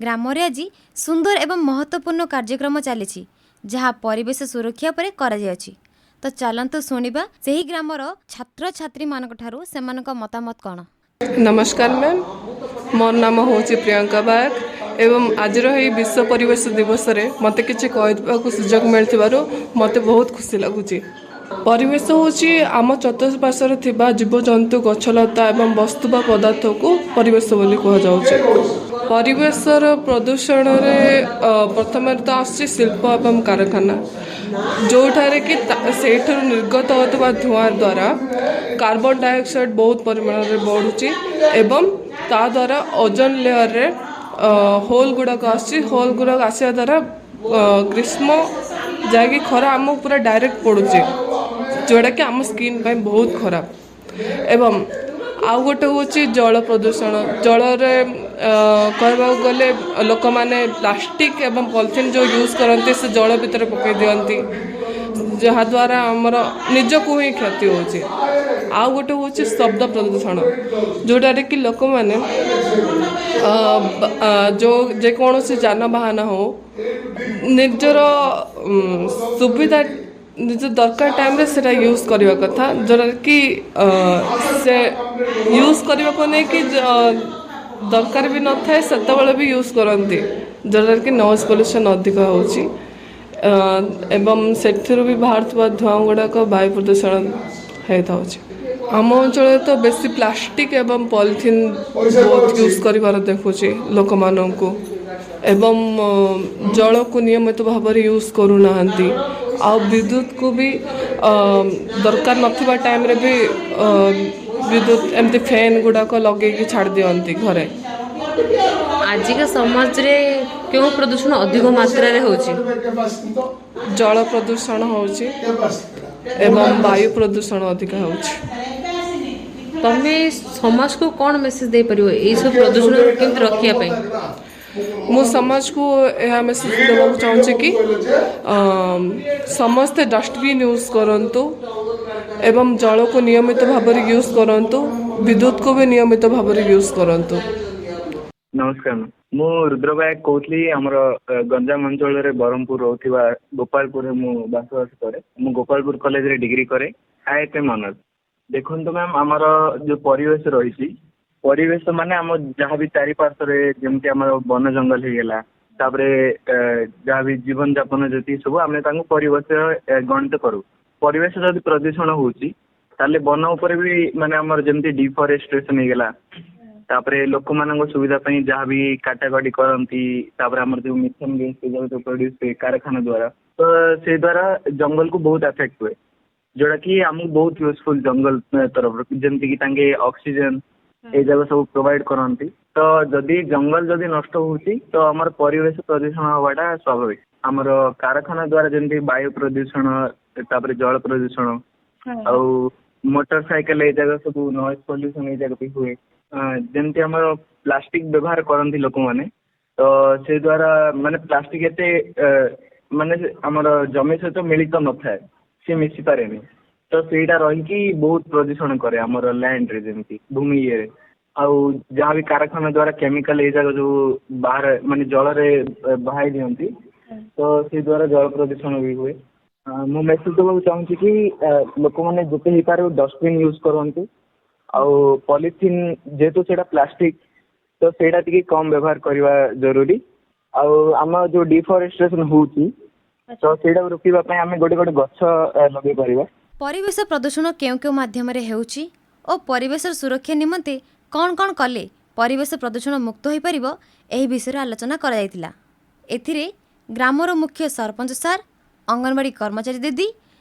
ଗ୍ରାମରେ ଆଜି ସୁନ୍ଦର ଏବଂ ମହତ୍ତ୍ୱପୂର୍ଣ୍ଣ କାର୍ଯ୍ୟକ୍ରମ ଚାଲିଛି, ଯାହା ପରିବେଶ ସୁରକ୍ଷା ଉପରେ କରାଯାଇଅଛି। ତ ଚାଲନ୍ତୁ ଶୁଣିବା ସେହି ଗ୍ରାମର ଛାତ୍ରଛାତ୍ରୀମାନଙ୍କ ଠାରୁ ସେମାନଙ୍କ ମତାମତ କ'ଣ। ନମସ୍କାର ମ୍ୟାମ୍, ମୋର ନାମ ହେଉଛି ପ୍ରିୟଙ୍କା ବାୟକ ଏବଂ ଆଜିର ଏହି ବିଶ୍ୱ ପରିବେଶ ଦିବସରେ ମୋତେ କିଛି କହିବାକୁ ସୁଯୋଗ ମିଳିଥିବାରୁ ମୋତେ ବହୁତ ଖୁସି ଲାଗୁଛି। ପରିବେଶ ହେଉଛି ଆମ ଚତୁଃପାର୍ଶ୍ୱରେ ଥିବା ଜୀବଜନ୍ତୁ, ଗଛଲତା ଏବଂ ବସ୍ତୁ ବା ପଦାର୍ଥକୁ ପରିବେଶ ବୋଲି କୁହାଯାଉଛି। ପରିବେଶର ପ୍ରଦୂଷଣରେ ପ୍ରଥମେ ତ ଆସୁଛି ଶିଳ୍ପ ଏବଂ କାରଖାନା, ଯେଉଁଠାରେ କି ସେଇଠାରୁ ନିର୍ଗତ ହେଉଥିବା ଧୂଆଁ ଦ୍ୱାରା କାର୍ବନ ଡାଇଅକ୍ସାଇଡ଼ ବହୁତ ପରିମାଣରେ ବଢ଼ୁଛି ଏବଂ ତା ଦ୍ୱାରା ଓଜନ ଲେୟରରେ ହୋଲ୍ ଗୁଡ଼ାକ ଆସୁଛି। ହୋଲ୍ ଗୁଡ଼ାକ ଆସିବା ଦ୍ୱାରା ଗ୍ରୀଷ୍ମ ଯାହାକି ଖରା ଆମକୁ ପୁରା ଡାଇରେକ୍ଟ ପଡ଼ୁଛି, ଯେଉଁଟାକି ଆମ ସ୍କିନ୍ ପାଇଁ ବହୁତ ଖରାପ। ଏବଂ ଆଉ ଗୋଟେ ହେଉଛି ଜଳ ପ୍ରଦୂଷଣ। ଜଳରେ କହିବାକୁ ଗଲେ ଲୋକମାନେ ପ୍ଲାଷ୍ଟିକ୍ ଏବଂ ପଲିଥିନ୍ ଯେଉଁ ୟୁଜ୍ କରନ୍ତି, ସେ ଜଳ ଭିତରେ ପକାଇ ଦିଅନ୍ତି, ଯାହାଦ୍ୱାରା ଆମର ନିଜକୁ ହିଁ କ୍ଷତି ହେଉଛି। ଆଉ ଗୋଟେ ହେଉଛି ଶବ୍ଦ ପ୍ରଦୂଷଣ, ଯେଉଁଟାରେ କି ଲୋକମାନେ ଯେଉଁ ଯେକୌଣସି ଯାନବାହନ ହଉ, ନିଜର ସୁବିଧା, ନିଜ ଦରକାର ଟାଇମ୍ରେ ସେଇଟା ୟୁଜ୍ କରିବା କଥା, ଯେଉଁଟାକି କି ସେ ୟୁଜ୍ କରିବାକୁ ନେଇକି ଦରକାର ବି ନଥାଏ, ସେତେବେଳେ ବି ୟୁଜ୍ କରନ୍ତି, ଯେଉଁଟାକି କି ନଏଜ୍ ପଲ୍ୟୁସନ୍ ଅଧିକ ହେଉଛି ଏବଂ ସେଥିରୁ ବି ବାହାରୁଥିବା ଧୂଆଁ ଗୁଡ଼ାକ ବାୟୁ ପ୍ରଦୂଷଣ ହେଇଥାଉଛି। ଆମ ଅଞ୍ଚଳରେ ତ ବେଶୀ ପ୍ଲାଷ୍ଟିକ୍ ଏବଂ ପଲିଥିନ୍ ବହୁତ ୟୁଜ୍ କରିବାର ଦେଖୁଛି ଲୋକମାନଙ୍କୁ ଏବଂ ଜଳକୁ ନିୟମିତ ଭାବରେ ୟୁଜ୍ କରୁନାହାନ୍ତି। ଆଉ ବିଦ୍ୟୁତକୁ ବି ଦରକାର ନଥିବା ଟାଇମ୍ରେ ବି ବିଦ୍ୟୁତ ଏମିତି ଫ୍ୟାନ୍ ଗୁଡ଼ାକ ଲଗେଇକି ଛାଡ଼ି ଦିଅନ୍ତି ଘରେ। ଆଜିକା ସମାଜରେ କେଉଁ ପ୍ରଦୂଷଣ ଅଧିକ ମାତ୍ରାରେ ହେଉଛି? ଜଳ ପ୍ରଦୂଷଣ ହେଉଛି ଏବଂ ବାୟୁ ପ୍ରଦୂଷଣ ଅଧିକା ହେଉଛି। ତମେ ସମାଜକୁ କ'ଣ ମେସେଜ ଦେଇପାରିବ ଏଇସବୁ ପ୍ରଦୂଷଣରୁ କେମିତି ରଖିବା ପାଇଁ? ମୁଁ ସମାଜକୁ ଏହା ମେସେଜ ଦେବାକୁ ଚାହୁଁଛି କି ସମସ୍ତେ ଡଷ୍ଟବିନ୍ ୟୁଜ୍ କରନ୍ତୁ ଏବଂ ଜଳକୁ ନିୟମିତ ଭାବରେ ୟୁଜ୍ କରନ୍ତୁ, ବିଦ୍ୟୁତକୁ ବି ନିୟମିତ ଭାବରେ ୟୁଜ୍ କରନ୍ତୁ। ନମସ୍କାର ମ୍ୟାମ୍, ମୁଁ ରୁଦ୍ର ବାୟକ କହୁଥିଲି। ଆମର ଗଞ୍ଜାମ ଅଞ୍ଚଳରେ ବ୍ରହ୍ମପୁର ରହୁଥିବା ଗୋପାଳପୁରରେ ମୁଁ ବସବାସ କରେ। ମୁଁ ଗୋପାଳପୁର କଲେଜରେ ଡିଗ୍ରୀ କରେ, ଆଇଏଫଏମ୍ ଅନର୍ସ। ଦେଖନ୍ତୁ ମ୍ୟାମ୍, ଆମର ଯେଉଁ ପରିବେଶ ରହିଛି, ପରିବେଶ ମାନେ ଆମ ଯାହା ବି ଚାରିପାର୍ଶ୍ୱରେ, ଯେମିତି ଆମର ବନ ଜଙ୍ଗଲ ହେଇଗଲା, ତାପରେ ଯାହା ବି ଜୀବନ ଯାପନ ଯେତିକି ସବୁ, ଆମେ ତାଙ୍କୁ ପରିବେଶ ଗଣିତ କରୁ। ପରିବେଶ ଯଦି ପ୍ରଦୂଷଣ ହେଉଛି, ତାହେଲେ ବନ ଉପରେ ବି, ମାନେ ଆମର ଯେମିତି ଡିଫରେଷ୍ଟ୍ରେସନ୍ ହେଇଗଲା, ତାପରେ ଲୋକମାନଙ୍କ ସୁବିଧା ପାଇଁ ଯାହା ବି କାଟାକଟି କରନ୍ତି, ତାପରେ ଆମର ଯେଉଁ ମିଥେନ୍ ଗ୍ୟାସ୍ ଏଯାକ ଯେଉଁ ପ୍ରଡ୍ୟୁସ୍ ହୁଏ କାରଖାନା ଦ୍ୱାରା, ତ ସେଇ ଦ୍ୱାରା ଜଙ୍ଗଲକୁ ବହୁତ ଆଫେକ୍ଟ ହୁଏ, ଯେଉଁଟାକି ଆମକୁ ବହୁତ ୟୁଜଫୁଲ୍ ଜଙ୍ଗଲ ତରଫରୁ, ଯେମିତିକି ତାଙ୍କେ ଅକ୍ସିଜେନ୍ ଏଇ ଯାକ ସବୁ ପ୍ରୋଭାଇଡ଼ କରନ୍ତି। ତ ଯଦି ଜଙ୍ଗଲ ଯଦି ନଷ୍ଟ ହେଉଛି, ତ ଆମର ପରିବେଶ ପ୍ରଦୂଷଣ ହେବାଟା ସ୍ୱାଭାବିକ। ଆମର କାରଖାନା ଦ୍ୱାରା ଯେମିତି ବାୟୁ ପ୍ରଦୂଷଣ, ତାପରେ ଜଳ ପ୍ରଦୂଷଣ ଆଉ ମୋଟର ସାଇକେଲ ଏଇ ଯାକ ସବୁ ନଏଜ୍ ପଲ୍ୟୁସନ୍ ଏଇ ଯାକ ବି ହୁଏ। ଯେମିତି ଆମର ପ୍ଲାଷ୍ଟିକ୍ ବ୍ୟବହାର କରନ୍ତି ଲୋକମାନେ, ତ ସେ ଦ୍ୱାରା ମାନେ ପ୍ଲାଷ୍ଟିକ୍ ଏତେ ମାନେ ଆମର ଜମି ସହିତ ମିଳିତ ନଥାଏ, ସେ ମିଶି ପାରେନି। ତ ସେଇଟା ରହିକି ବହୁତ ପ୍ରଦୂଷଣ କରେ ଆମର ଲ୍ୟାଣ୍ଡରେ, ଯେମିତି ଭୂମି ଇଏରେ। ଆଉ ଯାହା ବି କାରଖାନା ଦ୍ୱାରା କେମିକାଲ ଏଇ ଯାକ ଯୋଉ ବାହାରେ, ମାନେ ଜଳରେ ବାହାଇ ଦିଅନ୍ତି, ତ ସେଇ ଦ୍ୱାରା ଜଳ ପ୍ରଦୂଷଣ ବି ହୁଏ। ମୁଁ ମେସେଜ ଦେବାକୁ ଚାହୁଁଛି କି ଲୋକମାନେ ଯେତେ ହେଇପାରିବ ଡଷ୍ଟବିନ୍ ୟୁଜ୍ କରନ୍ତୁ ଆଉ ପଲିଥିନ୍, ଯେହେତୁ ସେଇଟା ପ୍ଲାଷ୍ଟିକ୍ ତ ସେଇଟା ଟିକେ କମ୍ ବ୍ୟବହାର କରିବା ଜରୁରୀ। ଆଉ ଆମ ଯୋଉ ଡିଫରେଷ୍ଟେସନ ହେଉଛି, ତ ସେଇଟାକୁ ରୋକିବା ପାଇଁ ଆମେ ଗୋଟେ ଗୋଟେ ଗଛ ଲଗେଇ ପାରିବା। ପରିବେଶ ପ୍ରଦୂଷଣ କେଉଁ କେଉଁ ମାଧ୍ୟମରେ ହେଉଛି ଓ ପରିବେଶର ସୁରକ୍ଷା ନିମନ୍ତେ କ'ଣ କ'ଣ କଲେ ପରିବେଶ ପ୍ରଦୂଷଣ ମୁକ୍ତ ହୋଇପାରିବ, ଏହି ବିଷୟରେ ଆଲୋଚନା କରାଯାଇଥିଲା। ଏଥିରେ ଗ୍ରାମର ମୁଖ୍ୟ ସରପଞ୍ଚ ସାର୍, ଅଙ୍ଗନବାଡ଼ି କର୍ମଚାରୀ ଦିଦି,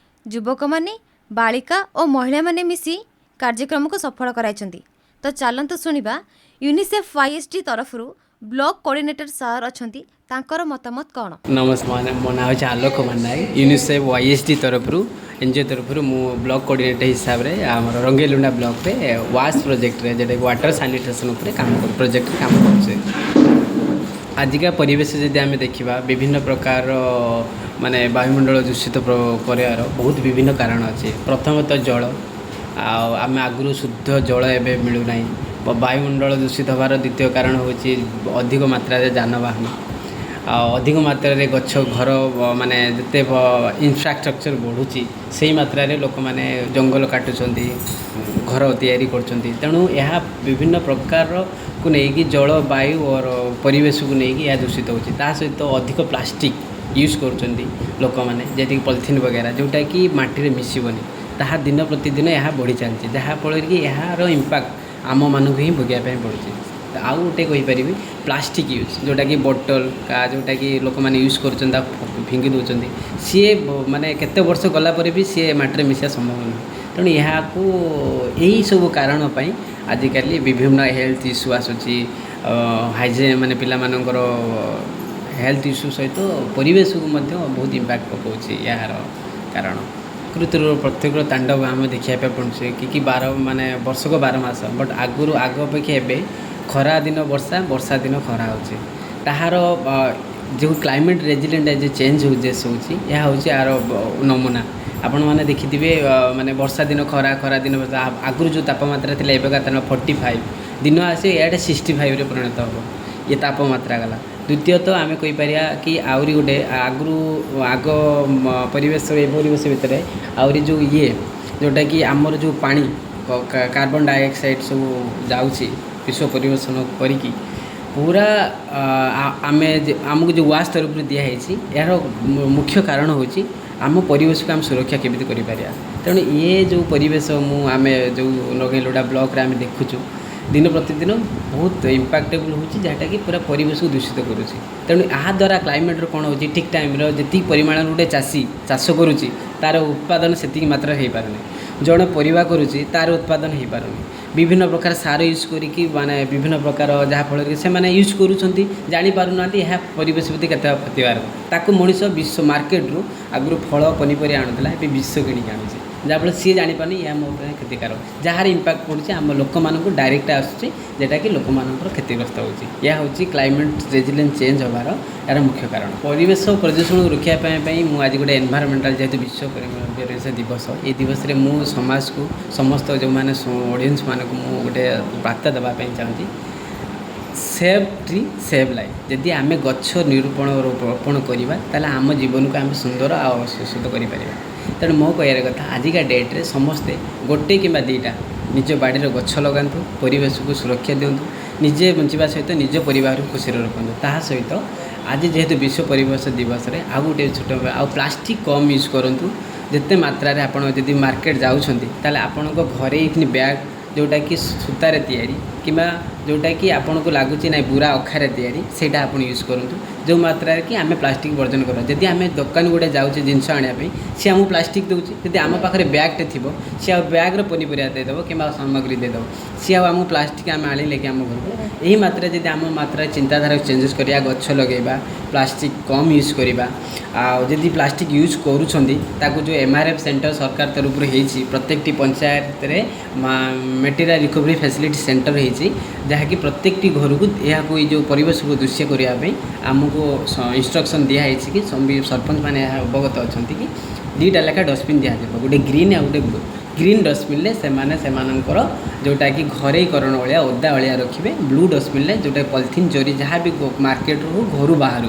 ଯୁବକମାନେ, ବାଳିକା ଓ ମହିଳାମାନେ ମିଶି କାର୍ଯ୍ୟକ୍ରମକୁ ସଫଳ କରାଇଛନ୍ତି। ତ ଚାଲନ୍ତୁ ଶୁଣିବା, ୟୁନିସେଫ୍ ୱାଇଏସ୍ଡି ତରଫରୁ ବ୍ଲକ କୋଅର୍ଡିନେଟର ସାର୍ ଅଛନ୍ତି, ତାଙ୍କର ମତାମତ କ'ଣ? ନମସ୍କାର, ମୋ ନାଁ ହେଉଛି ଆଲୋକ କୁମାର ନାୟକ। ୟୁନିସେଫ୍ ୱାଇଏସ୍ଡି ତରଫରୁ, ଏନ୍ଜିଓ ତରଫରୁ ମୁଁ ବ୍ଲକ କୋଅର୍ଡିନେଟର ହିସାବରେ ଆମର ରଙ୍ଗେଇଲୁଣ୍ଡା ବ୍ଲକରେ ୱାସ୍ ପ୍ରୋଜେକ୍ଟରେ, ଯେଉଁଟାକି ୱାଟର ସାନିଟେସନ୍ ଉପରେ କାମ କରୁ, ପ୍ରୋଜେକ୍ଟରେ କାମ କରୁଛେ। ଆଜିକା ପରିବେଶ ଯଦି ଆମେ ଦେଖିବା, ବିଭିନ୍ନ ପ୍ରକାରର ମାନେ ବାୟୁମଣ୍ଡଳ ଦୂଷିତ କରିବାର ବହୁତ ବିଭିନ୍ନ କାରଣ ଅଛି। ପ୍ରଥମତଃ ଜଳ, ଆଉ ଆମେ ଆଗରୁ ଶୁଦ୍ଧ ଜଳ ଏବେ ମିଳୁନାହିଁ। ବାୟୁମଣ୍ଡଳ ଦୂଷିତ ହେବାର ଦ୍ୱିତୀୟ କାରଣ ହେଉଛି ଅଧିକ ମାତ୍ରାରେ ଯାନବାହନ ଆଉ ଅଧିକ ମାତ୍ରାରେ ଗଛ, ଘର, ମାନେ ଯେତେ ଇନଫ୍ରାଷ୍ଟ୍ରକ୍ଚର ବଢ଼ୁଛି, ସେଇ ମାତ୍ରାରେ ଲୋକମାନେ ଜଙ୍ଗଲ କାଟୁଛନ୍ତି, ଘର ତିଆରି କରୁଛନ୍ତି। ତେଣୁ ଏହା ବିଭିନ୍ନ ପ୍ରକାରକୁ ନେଇକି ଜଳ, ବାୟୁ ଓର ପରିବେଶକୁ ନେଇକି ଏହା ଦୂଷିତ ହେଉଛି। ତା ସହିତ ଅଧିକ ପ୍ଲାଷ୍ଟିକ୍ ୟୁଜ୍ କରୁଛନ୍ତି ଲୋକମାନେ, ଯେତିକି ପଲିଥିନ୍ ବଗେରା, ଯେଉଁଟାକି ମାଟିରେ ମିଶିବନି, ତାହା ଦିନ ପ୍ରତିଦିନ ଏହା ବଢ଼ି ଚାଲିଛି, ଯାହାଫଳରେ କି ଏହାର ଇମ୍ପାକ୍ଟ ଆମମାନଙ୍କୁ ହିଁ ଭୋଗିବା ପାଇଁ ପଡ଼ୁଛି। ଆଉ ଗୋଟେ କହିପାରିବି, ପ୍ଲାଷ୍ଟିକ୍ ୟୁଜ୍, ଯେଉଁଟାକି ବୋଟଲ ଯେଉଁଟାକି ଲୋକମାନେ ୟୁଜ୍ କରୁଛନ୍ତି, ତାକୁ ଫିଙ୍ଗି ଦେଉଛନ୍ତି, ସିଏ ମାନେ କେତେ ବର୍ଷ ଗଲା ପରେ ବି ସିଏ ମାଟିରେ ମିଶିବା ସମ୍ଭବ ନୁହେଁ। ତେଣୁ ଏହାକୁ ଏହିସବୁ କାରଣ ପାଇଁ ଆଜିକାଲି ବିଭିନ୍ନ ହେଲ୍ଥ ଇସ୍ୟୁ ଆସୁଛି। ହାଇଜିନ୍ ମାନେ ପିଲାମାନଙ୍କର ହେଲ୍ଥ ଇସ୍ୟୁ ସହିତ ପରିବେଶକୁ ମଧ୍ୟ ବହୁତ ଇମ୍ପାକ୍ଟ ପକାଉଛି। ଏହାର କାରଣ ପ୍ରକୃତିର ପ୍ରତ୍ୟେକ ତାଣ୍ଡବ ଆମେ ଦେଖିବା ପାଇଁ ପଡ଼ୁଛି କି 12 ମାନେ ବର୍ଷକ 12 ମାସ, ବଟ୍ ଆଗରୁ ଆଗ ଅପେକ୍ଷା ଏବେ ଖରା ଦିନ ବର୍ଷା, ବର୍ଷା ଦିନ ଖରା ହେଉଛି। ତାହାର ଯେଉଁ କ୍ଲାଇମେଟ୍ ରେଜିଲେଣ୍ଟ ଆଜି ଚେଞ୍ଜ ହେଉଛି ହେଉଛି, ଏହା ହେଉଛି ଏହାର ନମୁନା। ଆପଣମାନେ ଦେଖିଥିବେ, ମାନେ ବର୍ଷା ଦିନ ଖରା, ଖରା ଦିନ ବର୍ଷା। ଆଗରୁ ଯେଉଁ ତାପମାତ୍ରା ଥିଲା, ଏବେକା 45 ଦିନ ଆସି ଏଇଟା 65ରେ ପରିଣତ ହେବ। ଇଏ ତାପମାତ୍ରା ଗଲା। ଦ୍ୱିତୀୟତଃ ଆମେ କହିପାରିବା କି ଆହୁରି ଗୋଟେ ଆଗରୁ ଆଗ ପରିବେଶ ଏ ପରିବେଶ ଭିତରେ ଆହୁରି ଯେଉଁ ଇଏ ଯେଉଁଟାକି ଆମର ଯେଉଁ ପାଣି, କାର୍ବନ ଡାଇଅକ୍ସାଇଡ଼ ସବୁ ଯାଉଛି ବିଶ୍ୱ ପରିବେଷଣ କରିକି ପୁରା ଆମେ ଆମକୁ ଯେଉଁ ୱାସ୍ ତରଫରୁ ଦିଆହେଇଛି, ଏହାର ମୁଖ୍ୟ କାରଣ ହେଉଛି ଆମ ପରିବେଶକୁ ଆମେ ସୁରକ୍ଷା କେମିତି କରିପାରିବା। ତେଣୁ ଇଏ ଯେଉଁ ପରିବେଶ ମୁଁ ଆମେ ଯେଉଁ ରଙ୍ଗେଇଲୁଣ୍ଡା ବ୍ଲକରେ ଆମେ ଦେଖୁଛୁ, ଦିନ ପ୍ରତିଦିନ ବହୁତ ଇମ୍ପାକ୍ଟେବୁଲ୍ ହେଉଛି, ଯାହାଟାକି ପୁରା ପରିବେଶକୁ ଦୂଷିତ କରୁଛି। ତେଣୁ ଏହା ଦ୍ୱାରା କ୍ଲାଇମେଟ୍ର କ'ଣ ହେଉଛି, ଠିକ୍ ଟାଇମ୍ର ଯେତିକି ପରିମାଣର ଗୋଟେ ଚାଷୀ ଚାଷ କରୁଛି, ତା'ର ଉତ୍ପାଦନ ସେତିକି ମାତ୍ରାରେ ହେଇପାରୁନି। ଜଣେ ପରିବା କରୁଛି, ତା'ର ଉତ୍ପାଦନ ହେଇପାରୁନି। ବିଭିନ୍ନ ପ୍ରକାର ସାର ୟୁଜ୍ କରିକି, ମାନେ ବିଭିନ୍ନ ପ୍ରକାର, ଯାହାଫଳରେ କି ସେମାନେ ୟୁଜ୍ କରୁଛନ୍ତି, ଜାଣିପାରୁନାହାନ୍ତି ଏହା ପରିବେଶ ପ୍ରତି କେତେ କ୍ଷତିକାରକ। ତାକୁ ମଣିଷ ବିଶ୍ୱ ମାର୍କେଟରୁ ଆଗରୁ ଫଳ ପନିପରିବା ଆଣୁଥିଲା, ଏବେ ବିଷ କିଣିକି ଆଣୁଛି, ଯାହାଫଳରେ ସିଏ ଜାଣିପାରୁନି ଏହା ମୋ ପାଇଁ କ୍ଷତିକାରକ। ଯାହାର ଇମ୍ପାକ୍ଟ ପଡ଼ୁଛି ଆମ ଲୋକମାନଙ୍କୁ ଡାଇରେକ୍ଟ ଆସୁଛି, ଯେଉଁଟାକି ଲୋକମାନଙ୍କର କ୍ଷତିଗ୍ରସ୍ତ ହେଉଛି। ଏହା ହେଉଛି କ୍ଲାଇମେଟ୍ ରେଜିଲେନ୍ସ ଚେଞ୍ଜ ହେବାର ଏହାର ମୁଖ୍ୟ କାରଣ। ପରିବେଶ ପ୍ରଦୂଷଣକୁ ରୋକିବା ପାଇଁ ମୁଁ ଆଜି ଗୋଟେ ଏନଭାଇରନମେଣ୍ଟାଲ, ଯେହେତୁ ବିଶ୍ୱ ପରିବେଶ ଦିବସ, ଏ ଦିବସରେ ମୁଁ ସମାଜକୁ, ସମସ୍ତ ଯେଉଁମାନେ ଅଡ଼ିଏନ୍ସ ମାନଙ୍କୁ ମୁଁ ଗୋଟେ ବାର୍ତ୍ତା ଦେବା ପାଇଁ ଚାହୁଁଛି, ସେଭ୍ ଟ୍ରି ସେଭ୍ ଲାଇଫ୍। ଯଦି ଆମେ ଗଛ ନିରୂପଣ ରୋପଣ କରିବା, ତାହେଲେ ଆମ ଜୀବନକୁ ଆମେ ସୁନ୍ଦର ଆଉ ସୁସ୍ଥ କରିପାରିବା। ତେଣୁ ମୋ କହିବାର କଥା, ଆଜିକା ଡେଟ୍ରେ ସମସ୍ତେ ଗୋଟେ କିମ୍ବା ଦୁଇଟା ନିଜ ବାଡ଼ିରେ ଗଛ ଲଗାନ୍ତୁ, ପରିବେଶକୁ ସୁରକ୍ଷା ଦିଅନ୍ତୁ, ନିଜେ ବଞ୍ଚିବା ସହିତ ନିଜ ପରିବାରକୁ ଖୁସିରେ ରଖନ୍ତୁ। ତାହା ସହିତ ଆଜି ଯେହେତୁ ବିଶ୍ୱ ପରିବେଶ ଦିବସରେ ଆଉ ଗୋଟେ ଛୋଟ, ଆଉ ପ୍ଲାଷ୍ଟିକ୍ କମ୍ ୟୁଜ୍ କରନ୍ତୁ। ଯେତେ ମାତ୍ରାରେ ଆପଣ ଯଦି ମାର୍କେଟ ଯାଉଛନ୍ତି, ତାହେଲେ ଆପଣଙ୍କ ଘରେ ବ୍ୟାଗ୍, ଯେଉଁଟାକି ସୂତାରେ ତିଆରି କିମ୍ବା ଯେଉଁଟାକି ଆପଣଙ୍କୁ ଲାଗୁଛି ନାଇଁ ବୁରା ଅଖାରେ ତିଆରି, ସେଇଟା ଆପଣ ୟୁଜ୍ କରନ୍ତୁ, ଯେଉଁ ମାତ୍ରାରେ କି ଆମେ ପ୍ଲାଷ୍ଟିକ୍ ବର୍ଜନ କରିବା। ଯଦି ଆମେ ଦୋକାନ ଗୋଟେ ଯାଉଛେ ଜିନିଷ ଆଣିବା ପାଇଁ, ସିଏ ଆମକୁ ପ୍ଲାଷ୍ଟିକ୍ ଦେଉଛି। ଯଦି ଆମ ପାଖରେ ବ୍ୟାଗ୍ଟେ ଥିବ, ସିଏ ଆଉ ବ୍ୟାଗ୍ର ପନିପରିବା ଦେଇଦେବ କିମ୍ବା ସାମଗ୍ରୀ ଦେଇଦେବ, ସିଏ ଆଉ ଆମକୁ ପ୍ଲାଷ୍ଟିକ୍ ଆମେ ଆଣିଲେ କି ଆମ ଘରକୁ। ଏହି ମାତ୍ରାରେ ଯଦି ଆମ ମାତ୍ରାରେ ଚିନ୍ତାଧାରାକୁ ଚେଞ୍ଜେସ୍ କରିବା, ଗଛ ଲଗାଇବା, ପ୍ଲାଷ୍ଟିକ୍ କମ୍ ୟୁଜ୍ କରିବା, ଆଉ ଯଦି ପ୍ଲାଷ୍ଟିକ୍ ୟୁଜ୍ କରୁଛନ୍ତି, ତାକୁ ଯେଉଁ ଏମ୍ଆର୍ଏଫ୍ ସେଣ୍ଟର ସରକାର ତରଫରୁ ହେଇଛି, ପ୍ରତ୍ୟେକଟି ପଞ୍ଚାୟତରେ ମେଟେରିଆଲ୍ ରିକଭରି ଫ୍ୟାସିଲିଟି ସେଣ୍ଟର ହେଇଛି, ଯାହାକି ପ୍ରତ୍ୟେକଟି ଘରକୁ ଏହାକୁ ଏଇ ଯେଉଁ ପରିବେଶକୁ ଦୂଷିତ କରିବା ପାଇଁ ଆମକୁ ଇନଷ୍ଟ୍ରକ୍ସନ୍ ଦିଆହେଇଛି କି ସରପଞ୍ଚ ମାନେ ଏହା ଅବଗତ ଅଛନ୍ତି କି ଦୁଇଟା ଲେଖା ଡଷ୍ଟବିନ୍ ଦିଆଯିବ, ଗୋଟେ ଗ୍ରୀନ୍ ଆଉ ଗୋଟେ ବ୍ଲୁ। ଗ୍ରୀନ୍ ଡଷ୍ଟବିନ୍ରେ ସେମାନେ ସେମାନଙ୍କର ଯେଉଁଟାକି ଘରୋଇକରଣ ଅଳିଆ, ଓଦା ଅଳିଆ ରଖିବେ। ବ୍ଲୁ ଡଷ୍ଟବିନ୍ରେ ଯେଉଁଟା ପଲିଥିନ୍, ଜରି, ଯାହା ବି ମାର୍କେଟରୁ ହଉ, ଘରୁ ବାହାରୁ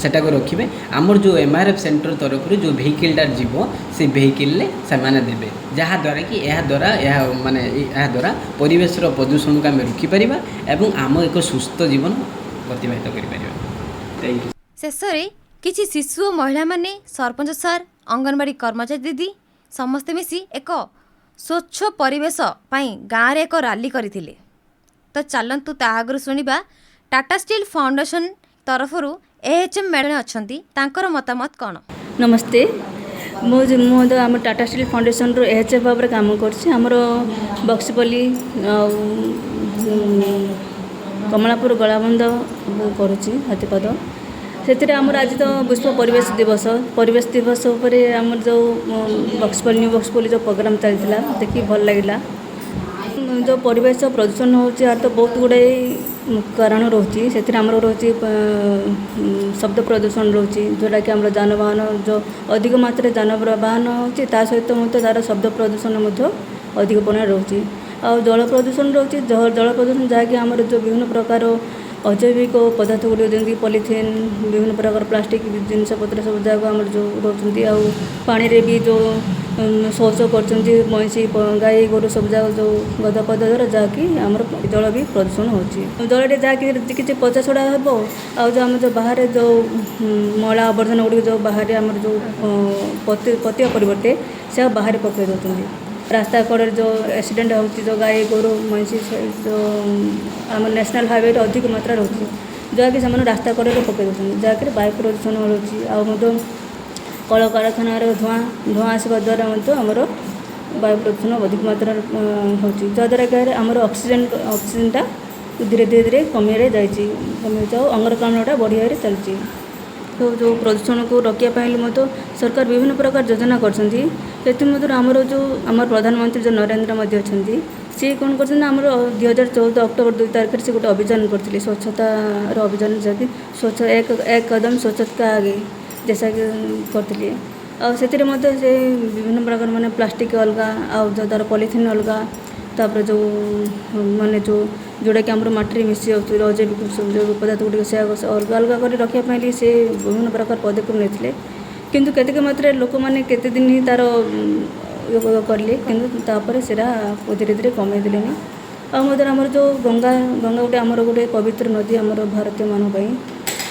ସେଟାକୁ ରଖିବେ। ଆମର ଯେଉଁ ଏମ୍ଆର୍ଏଫ୍ ସେଣ୍ଟର ତରଫରୁ ଯେଉଁ ଭେହିକିଲ୍ଟା ଯିବ, ସେ ଭେହିକିଲ୍ରେ ସେମାନେ ଦେବେ, ଯାହାଦ୍ୱାରା କି ଏହାଦ୍ୱାରା ଏହା ମାନେ ଏହାଦ୍ୱାରା ପରିବେଶର ପ୍ରଦୂଷଣକୁ ଆମେ ରୋକିପାରିବା ଏବଂ ଆମ ଏକ ସୁସ୍ଥ ଜୀବନ ଅତିବାହିତ କରିପାରିବା। Thank you. ଶେଷରେ କିଛି ଶିଶୁ ଓ ମହିଳାମାନେ, ସରପଞ୍ଚ ସାର୍, ଅଙ୍ଗନବାଡ଼ି କର୍ମଚାରୀ ଦିଦି ସମସ୍ତେ ମିଶି ଏକ ସ୍ୱଚ୍ଛ ପରିବେଶ ପାଇଁ ଗାଁରେ ଏକ ରାଲି କରିଥିଲେ। ତ ଚାଲନ୍ତୁ ତା ଆଗରୁ ଶୁଣିବା ଟାଟା ଷ୍ଟିଲ୍ ଫାଉଣ୍ଡେସନ୍ ତରଫରୁ ଏଏଚ୍ଏମ୍ ମ୍ୟାଡ଼ାମ୍ ଅଛନ୍ତି, ତାଙ୍କର ମତାମତ କ'ଣ? ନମସ୍ତେ, ମୁଁ ତ ଆମ ଟାଟା ଷ୍ଟିଲ୍ ଫାଉଣ୍ଡେସନରୁ ଏଏଚ୍ଏଫ୍ ଭାବରେ କାମ କରୁଛି। ଆମର ବକ୍ସିପଲ୍ଲୀ ଆଉ କମଳାପୁର, ଗଳାବନ୍ଧ କରୁଛି ହାତୀପଦ। ସେଥିରେ ଆମର ଆଜି ତ ବିଶ୍ୱ ପରିବେଶ ଦିବସ। ପରିବେଶ ଦିବସ ଉପରେ ଆମର ଯେଉଁ ବକ୍ସିପଲ୍ଲୀ, ନ୍ୟୁ ବକ୍ସିପଲ୍ଲୀ ଯେଉଁ ପ୍ରୋଗ୍ରାମ୍ ଚାଲିଥିଲା, ଦେଖିକି ଭଲ ଲାଗିଲା। ଯେଉଁ ପରିବେଶ ପ୍ରଦୂଷଣ ହେଉଛି, ଏହାର ତ ବହୁତ ଗୁଡ଼ାଏ କାରଣ ରହୁଛି। ସେଥିରେ ଆମର ରହୁଛି ଶବ୍ଦ ପ୍ରଦୂଷଣ ରହୁଛି, ଯେଉଁଟାକି ଆମର ଯାନବାହନ, ଯେଉଁ ଅଧିକ ମାତ୍ରାରେ ଯାନବାହନ ହେଉଛି, ତା ସହିତ ମଧ୍ୟ ତା'ର ଶବ୍ଦ ପ୍ରଦୂଷଣ ମଧ୍ୟ ଅଧିକ ପରିମାଣରେ ରହୁଛି। ଆଉ ଜଳ ପ୍ରଦୂଷଣ ରହୁଛି। ଜଳ ପ୍ରଦୂଷଣ ଯାହାକି ଆମର ଯେଉଁ ବିଭିନ୍ନ ପ୍ରକାର ଅଜୈବିକ ପଦାର୍ଥ ଗୁଡ଼ିକ, ଯେମିତିକି ପଲିଥିନ୍, ବିଭିନ୍ନ ପ୍ରକାର ପ୍ଲାଷ୍ଟିକ୍ ଜିନିଷପତ୍ର ସବୁ ଯାହାକୁ ଆମର ଯେଉଁ ରହୁଛନ୍ତି, ଆଉ ପାଣିରେ ବି ଯେଉଁ ଶୌଚ କରୁଛନ୍ତି ମଇଁଷି, ଗାଈ ଗୋରୁ ସବୁ ଯାକ, ଯେଉଁ ଗଦା ପଦା ଦ୍ୱାରା ଯାହାକି ଆମର ଜଳ ବି ପ୍ରଦୂଷଣ ହେଉଛି। ଜଳରେ ଯାହାକି କିଛି ପଚାସଢ଼ା ହେବ, ଆଉ ଯେଉଁ ଆମର ଯେଉଁ ବାହାରେ ଯେଉଁ ମଇଳା ଆବର୍ଜନା ଗୁଡ଼ିକ ଯେଉଁ ବାହାରେ ଆମର ଯେଉଁ ପୋତିବା ପରିବର୍ତ୍ତେ ସେ ଆଉ ବାହାରେ ପକାଇ ଦେଉଛନ୍ତି। ରାସ୍ତା କଡ଼ରେ ଯେଉଁ ଆକ୍ସିଡେଣ୍ଟ ହେଉଛି, ଯେଉଁ ଗାଈ ଗୋରୁ ମଇଁଷି, ଯେଉଁ ଆମ ନ୍ୟାସନାଲ୍ ହାଇୱେରେ ଅଧିକ ମାତ୍ରାରେ ରହୁଛି, ଯାହାକି ସେମାନେ ରାସ୍ତା କଡ଼ରେ ପକାଇ ଦେଉଛନ୍ତି, ଯାହାକି ବାୟୁ ପ୍ରଦୂଷଣ ରହୁଛି। ଆଉ ମଧ୍ୟ କଳକାରଖାନାର ଧୂଆଁ ଆସିବା ଦ୍ୱାରା ମଧ୍ୟ ଆମର ବାୟୁ ପ୍ରଦୂଷଣ ଅଧିକ ମାତ୍ରାରେ ହେଉଛି, ଯାହାଦ୍ୱାରା କି ଆମର ଅକ୍ସିଜେନ୍ଟା ଧୀରେ ଧୀରେ ଧୀରେ କମିବାରେ ଯାଇଛି, କମିଯାଇଛି, ଆଉ ଅଙ୍ଗାରକାମ୍ଳଟା ବଢ଼ିବାରେ ଚାଲିଛି। ତ ଯେଉଁ ପ୍ରଦୂଷଣକୁ ରୋକିବା ପାଇଁ ହେଲେ ମଧ୍ୟ ସରକାର ବିଭିନ୍ନ ପ୍ରକାର ଯୋଜନା କରିଛନ୍ତି। ସେଥିମଧ୍ୟରୁ ଆମର ଯେଉଁ ଆମର ପ୍ରଧାନମନ୍ତ୍ରୀ ଯେଉଁ ନରେନ୍ଦ୍ର ମୋଦି ଅଛନ୍ତି, ସିଏ କ'ଣ କରିଛନ୍ତି ନା, ଆମର 2014 ଅକ୍ଟୋବର 2 ତାରିଖରେ ସେ ଗୋଟେ ଅଭିଯାନ କରିଥିଲେ, ସ୍ୱଚ୍ଛତାର ଅଭିଯାନ, ଯାହାକି ସ୍ୱଚ୍ଛ ଏକ ଏକ କଦମ ସ୍ୱଚ୍ଛତା ଆଗେ ଜେସା କରିଥିଲେ। ଆଉ ସେଥିରେ ମଧ୍ୟ ସେ ବିଭିନ୍ନ ପ୍ରକାର ମାନେ ପ୍ଲାଷ୍ଟିକ୍ ଅଲଗା, ଆଉ ଯେଉଁ ତା'ର ପଲିଥିନ୍ ଅଲଗା, ତାପରେ ଯେଉଁ ମାନେ ଯେଉଁଟାକି ଆମର ମାଟିରେ ମିଶି ଯାଉଛି ଅଜୈବିକ ସବୁ ଯେଉଁ ପଦାର୍ଥ ଗୁଡ଼ିକ, ସେ ଅଲଗା ଅଲଗା କରି ରଖିବା ପାଇଁ ସେ ବିଭିନ୍ନ ପ୍ରକାର ପଦକ୍ଷେପ ନେଇଥିଲେ। କିନ୍ତୁ କେତେକ ମାତ୍ରାରେ ଲୋକମାନେ କେତେ ଦିନ ହିଁ ତା'ର କଲେ, କିନ୍ତୁ ତାପରେ ସେଇଟା ଧୀରେ ଧୀରେ କମେଇ ଦେଲେଣି। ଆଉ ମଧ୍ୟ ଆମର ଯେଉଁ ଗଙ୍ଗା, ଗଙ୍ଗା ଗୋଟେ ଆମର ଗୋଟେ ପବିତ୍ର ନଦୀ ଆମର ଭାରତୀୟମାନଙ୍କ ପାଇଁ।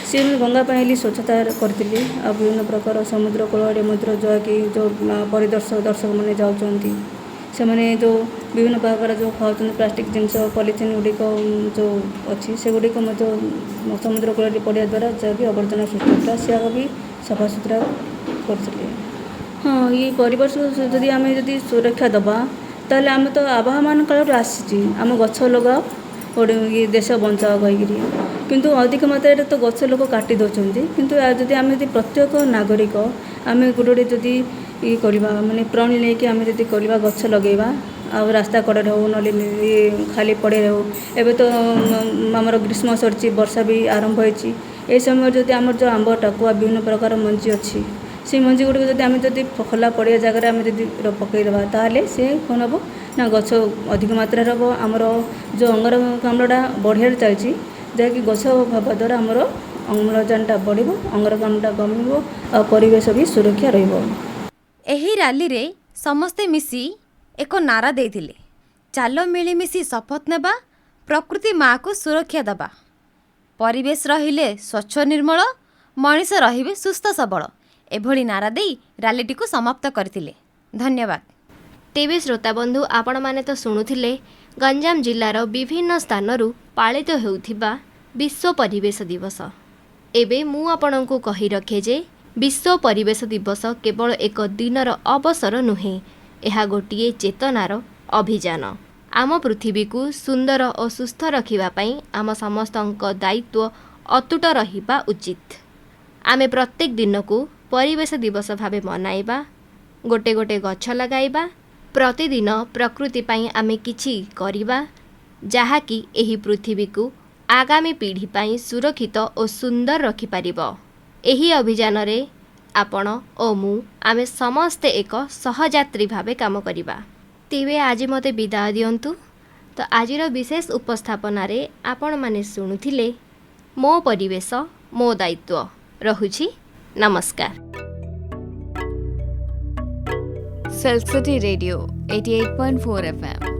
ସିଏ ଗଙ୍ଗା ପାଇଁ ହେଲି ସ୍ୱଚ୍ଛତା କରିଥିଲେ। ଆଉ ବିଭିନ୍ନ ପ୍ରକାର ସମୁଦ୍ର କୂଳ ଆଡ଼େ ମଧ୍ୟ ଯାହାକି ଯେଉଁ ପରିଦର୍ଶକ ଦର୍ଶକମାନେ ଯାଉଛନ୍ତି, ସେମାନେ ଯେଉଁ ବିଭିନ୍ନ ପ୍ରକାର ଯେଉଁ ଖାଉଛନ୍ତି ପ୍ଲାଷ୍ଟିକ୍ ଜିନିଷ, ପଲିଥିନ୍ ଗୁଡ଼ିକ ଯେଉଁ ଅଛି, ସେଗୁଡ଼ିକ ମଧ୍ୟ ସମୁଦ୍ର କୂଳରେ ପଡ଼ିବା ଦ୍ୱାରା ଯାହାକି ଆବର୍ଜନା ସୃଷ୍ଟି ହେଉଥିଲା, ସେୟାକୁ ବି ସଫାସୁତୁରା କରୁଥିଲେ। ହଁ, ଇଏ ପରିବେଶ ଯଦି ଆମେ ଯଦି ସୁରକ୍ଷା ଦେବା, ତାହେଲେ ଆମେ ତ ଆବାହମାନ କାଳରୁ ଆସିଛି ଆମ ଗଛ ଲଗାଅ ଗୋଟେ ଇଏ ଦେଶ ବଞ୍ଚାଅ କହିକିରି। କିନ୍ତୁ ଅଧିକ ମାତ୍ରାରେ ତ ଗଛ ଲୋକ କାଟି ଦେଉଛନ୍ତି। କିନ୍ତୁ ଯଦି ଆମେ ଯଦି ପ୍ରତ୍ୟେକ ନାଗରିକ ଆମେ ଗୋଟେ ଗୋଟେ ଯଦି ଇଏ କରିବା, ମାନେ ପ୍ରଣ ନେଇକି ଆମେ ଯଦି କରିବା, ଗଛ ଲଗାଇବା, ଆଉ ରାସ୍ତା କଡ଼ରେ ହେଉ, ନହେଲେ ଇଏ ଖାଲି ପଡ଼ିଆରେ ହେଉ। ଏବେ ତ ଆମର ଗ୍ରୀଷ୍ମ ସରିଛି, ବର୍ଷା ବି ଆରମ୍ଭ ହୋଇଛି। ଏ ସମୟରେ ଯଦି ଆମର ଯେଉଁ ଆମ୍ବ ଟାକୁଆ ବିଭିନ୍ନ ପ୍ରକାର ମଞ୍ଜି ଅଛି, ସେଇ ମଞ୍ଜି ଗୁଡ଼ିକ ଯଦି ଆମେ ଯଦି ଖୋଲା ପଡ଼ିଆ ଜାଗାରେ ଆମେ ଯଦି ପକାଇଦେବା, ତାହେଲେ ସେ କ'ଣ ହେବ ନା ଗଛ ଅଧିକ ମାତ୍ରାରେ ହେବ। ଆମର ଯେଉଁ ଅଙ୍ଗାରକାମ୍ଳଟା ବଢ଼ିବାରେ ଚାଲିଛି, ଯାହାକି ଗଛ ହେବା ଦ୍ୱାରା ଆମର ଅମ୍ଳଜାନଟା ବଢ଼ିବ, ଅଙ୍ଗାରକାମ୍ଳଟା କମିବ, ଆଉ ପରିବେଶ ବି ସୁରକ୍ଷା ରହିବ। ଏହି ରାଲିରେ ସମସ୍ତେ ମିଶି ଏକ ନାରା ଦେଇଥିଲେ, ଚାଲ ମିଳିମିଶି ଶପଥ ନେବା, ପ୍ରକୃତି ମାଆକୁ ସୁରକ୍ଷା ଦେବା। ପରିବେଶ ରହିଲେ ସ୍ୱଚ୍ଛ ନିର୍ମଳ, ମଣିଷ ରହିବେ ସୁସ୍ଥ ସବଳ। ଏଭଳି ନାରା ଦେଇ ରାଲିଟିକୁ ସମାପ୍ତ କରିଥିଲେ। ଧନ୍ୟବାଦ। ତେବେ ଶ୍ରୋତାବନ୍ଧୁ, ଆପଣମାନେ ତ ଶୁଣୁଥିଲେ ଗଞ୍ଜାମ ଜିଲ୍ଲାର ବିଭିନ୍ନ ସ୍ଥାନରୁ ପାଳିତ ହେଉଥିବା ବିଶ୍ୱ ପରିବେଶ ଦିବସ। ଏବେ ମୁଁ ଆପଣଙ୍କୁ କହି ରଖେ ଯେ ବିଶ୍ୱ ପରିବେଶ ଦିବସ କେବଳ ଏକ ଦିନର ଅବସର ନୁହେଁ, ଏହା ଗୋଟିଏ ଚେତନାର ଅଭିଯାନ। ଆମ ପୃଥିବୀକୁ ସୁନ୍ଦର ଓ ସୁସ୍ଥ ରଖିବା ପାଇଁ ଆମ ସମସ୍ତଙ୍କ ଦାୟିତ୍ୱ ଅତୁଟ ରହିବା ଉଚିତ। ଆମେ ପ୍ରତ୍ୟେକ ଦିନକୁ ପରିବେଶ ଦିବସ ଭାବେ ମନାଇବା, ଗୋଟେ ଗୋଟେ ଗଛ ଲଗାଇବା, ପ୍ରତିଦିନ ପ୍ରକୃତି ପାଇଁ ଆମେ କିଛି କରିବା, ଯାହାକି ଏହି ପୃଥିବୀକୁ ଆଗାମୀ ପିଢ଼ି ପାଇଁ ସୁରକ୍ଷିତ ଓ ସୁନ୍ଦର ରଖିପାରିବ। ଏହି ଅଭିଯାନରେ ଆପଣ ଓ ମୁଁ, ଆମେ ସମସ୍ତେ ଏକ ସହଯାତ୍ରୀ ଭାବେ କାମ କରିବା। ତେବେ ଆଜି ମୋତେ ବିଦାୟ ଦିଅନ୍ତୁ। ତ ଆଜିର ବିଶେଷ ଉପସ୍ଥାପନାରେ ଆପଣମାନେ ଶୁଣୁଥିଲେ ମୋ ପରିବେଶ ମୋ ଦାୟିତ୍ୱ। ରହୁଛି, ନମସ୍କାର। Silk City Radio 88.4 FM.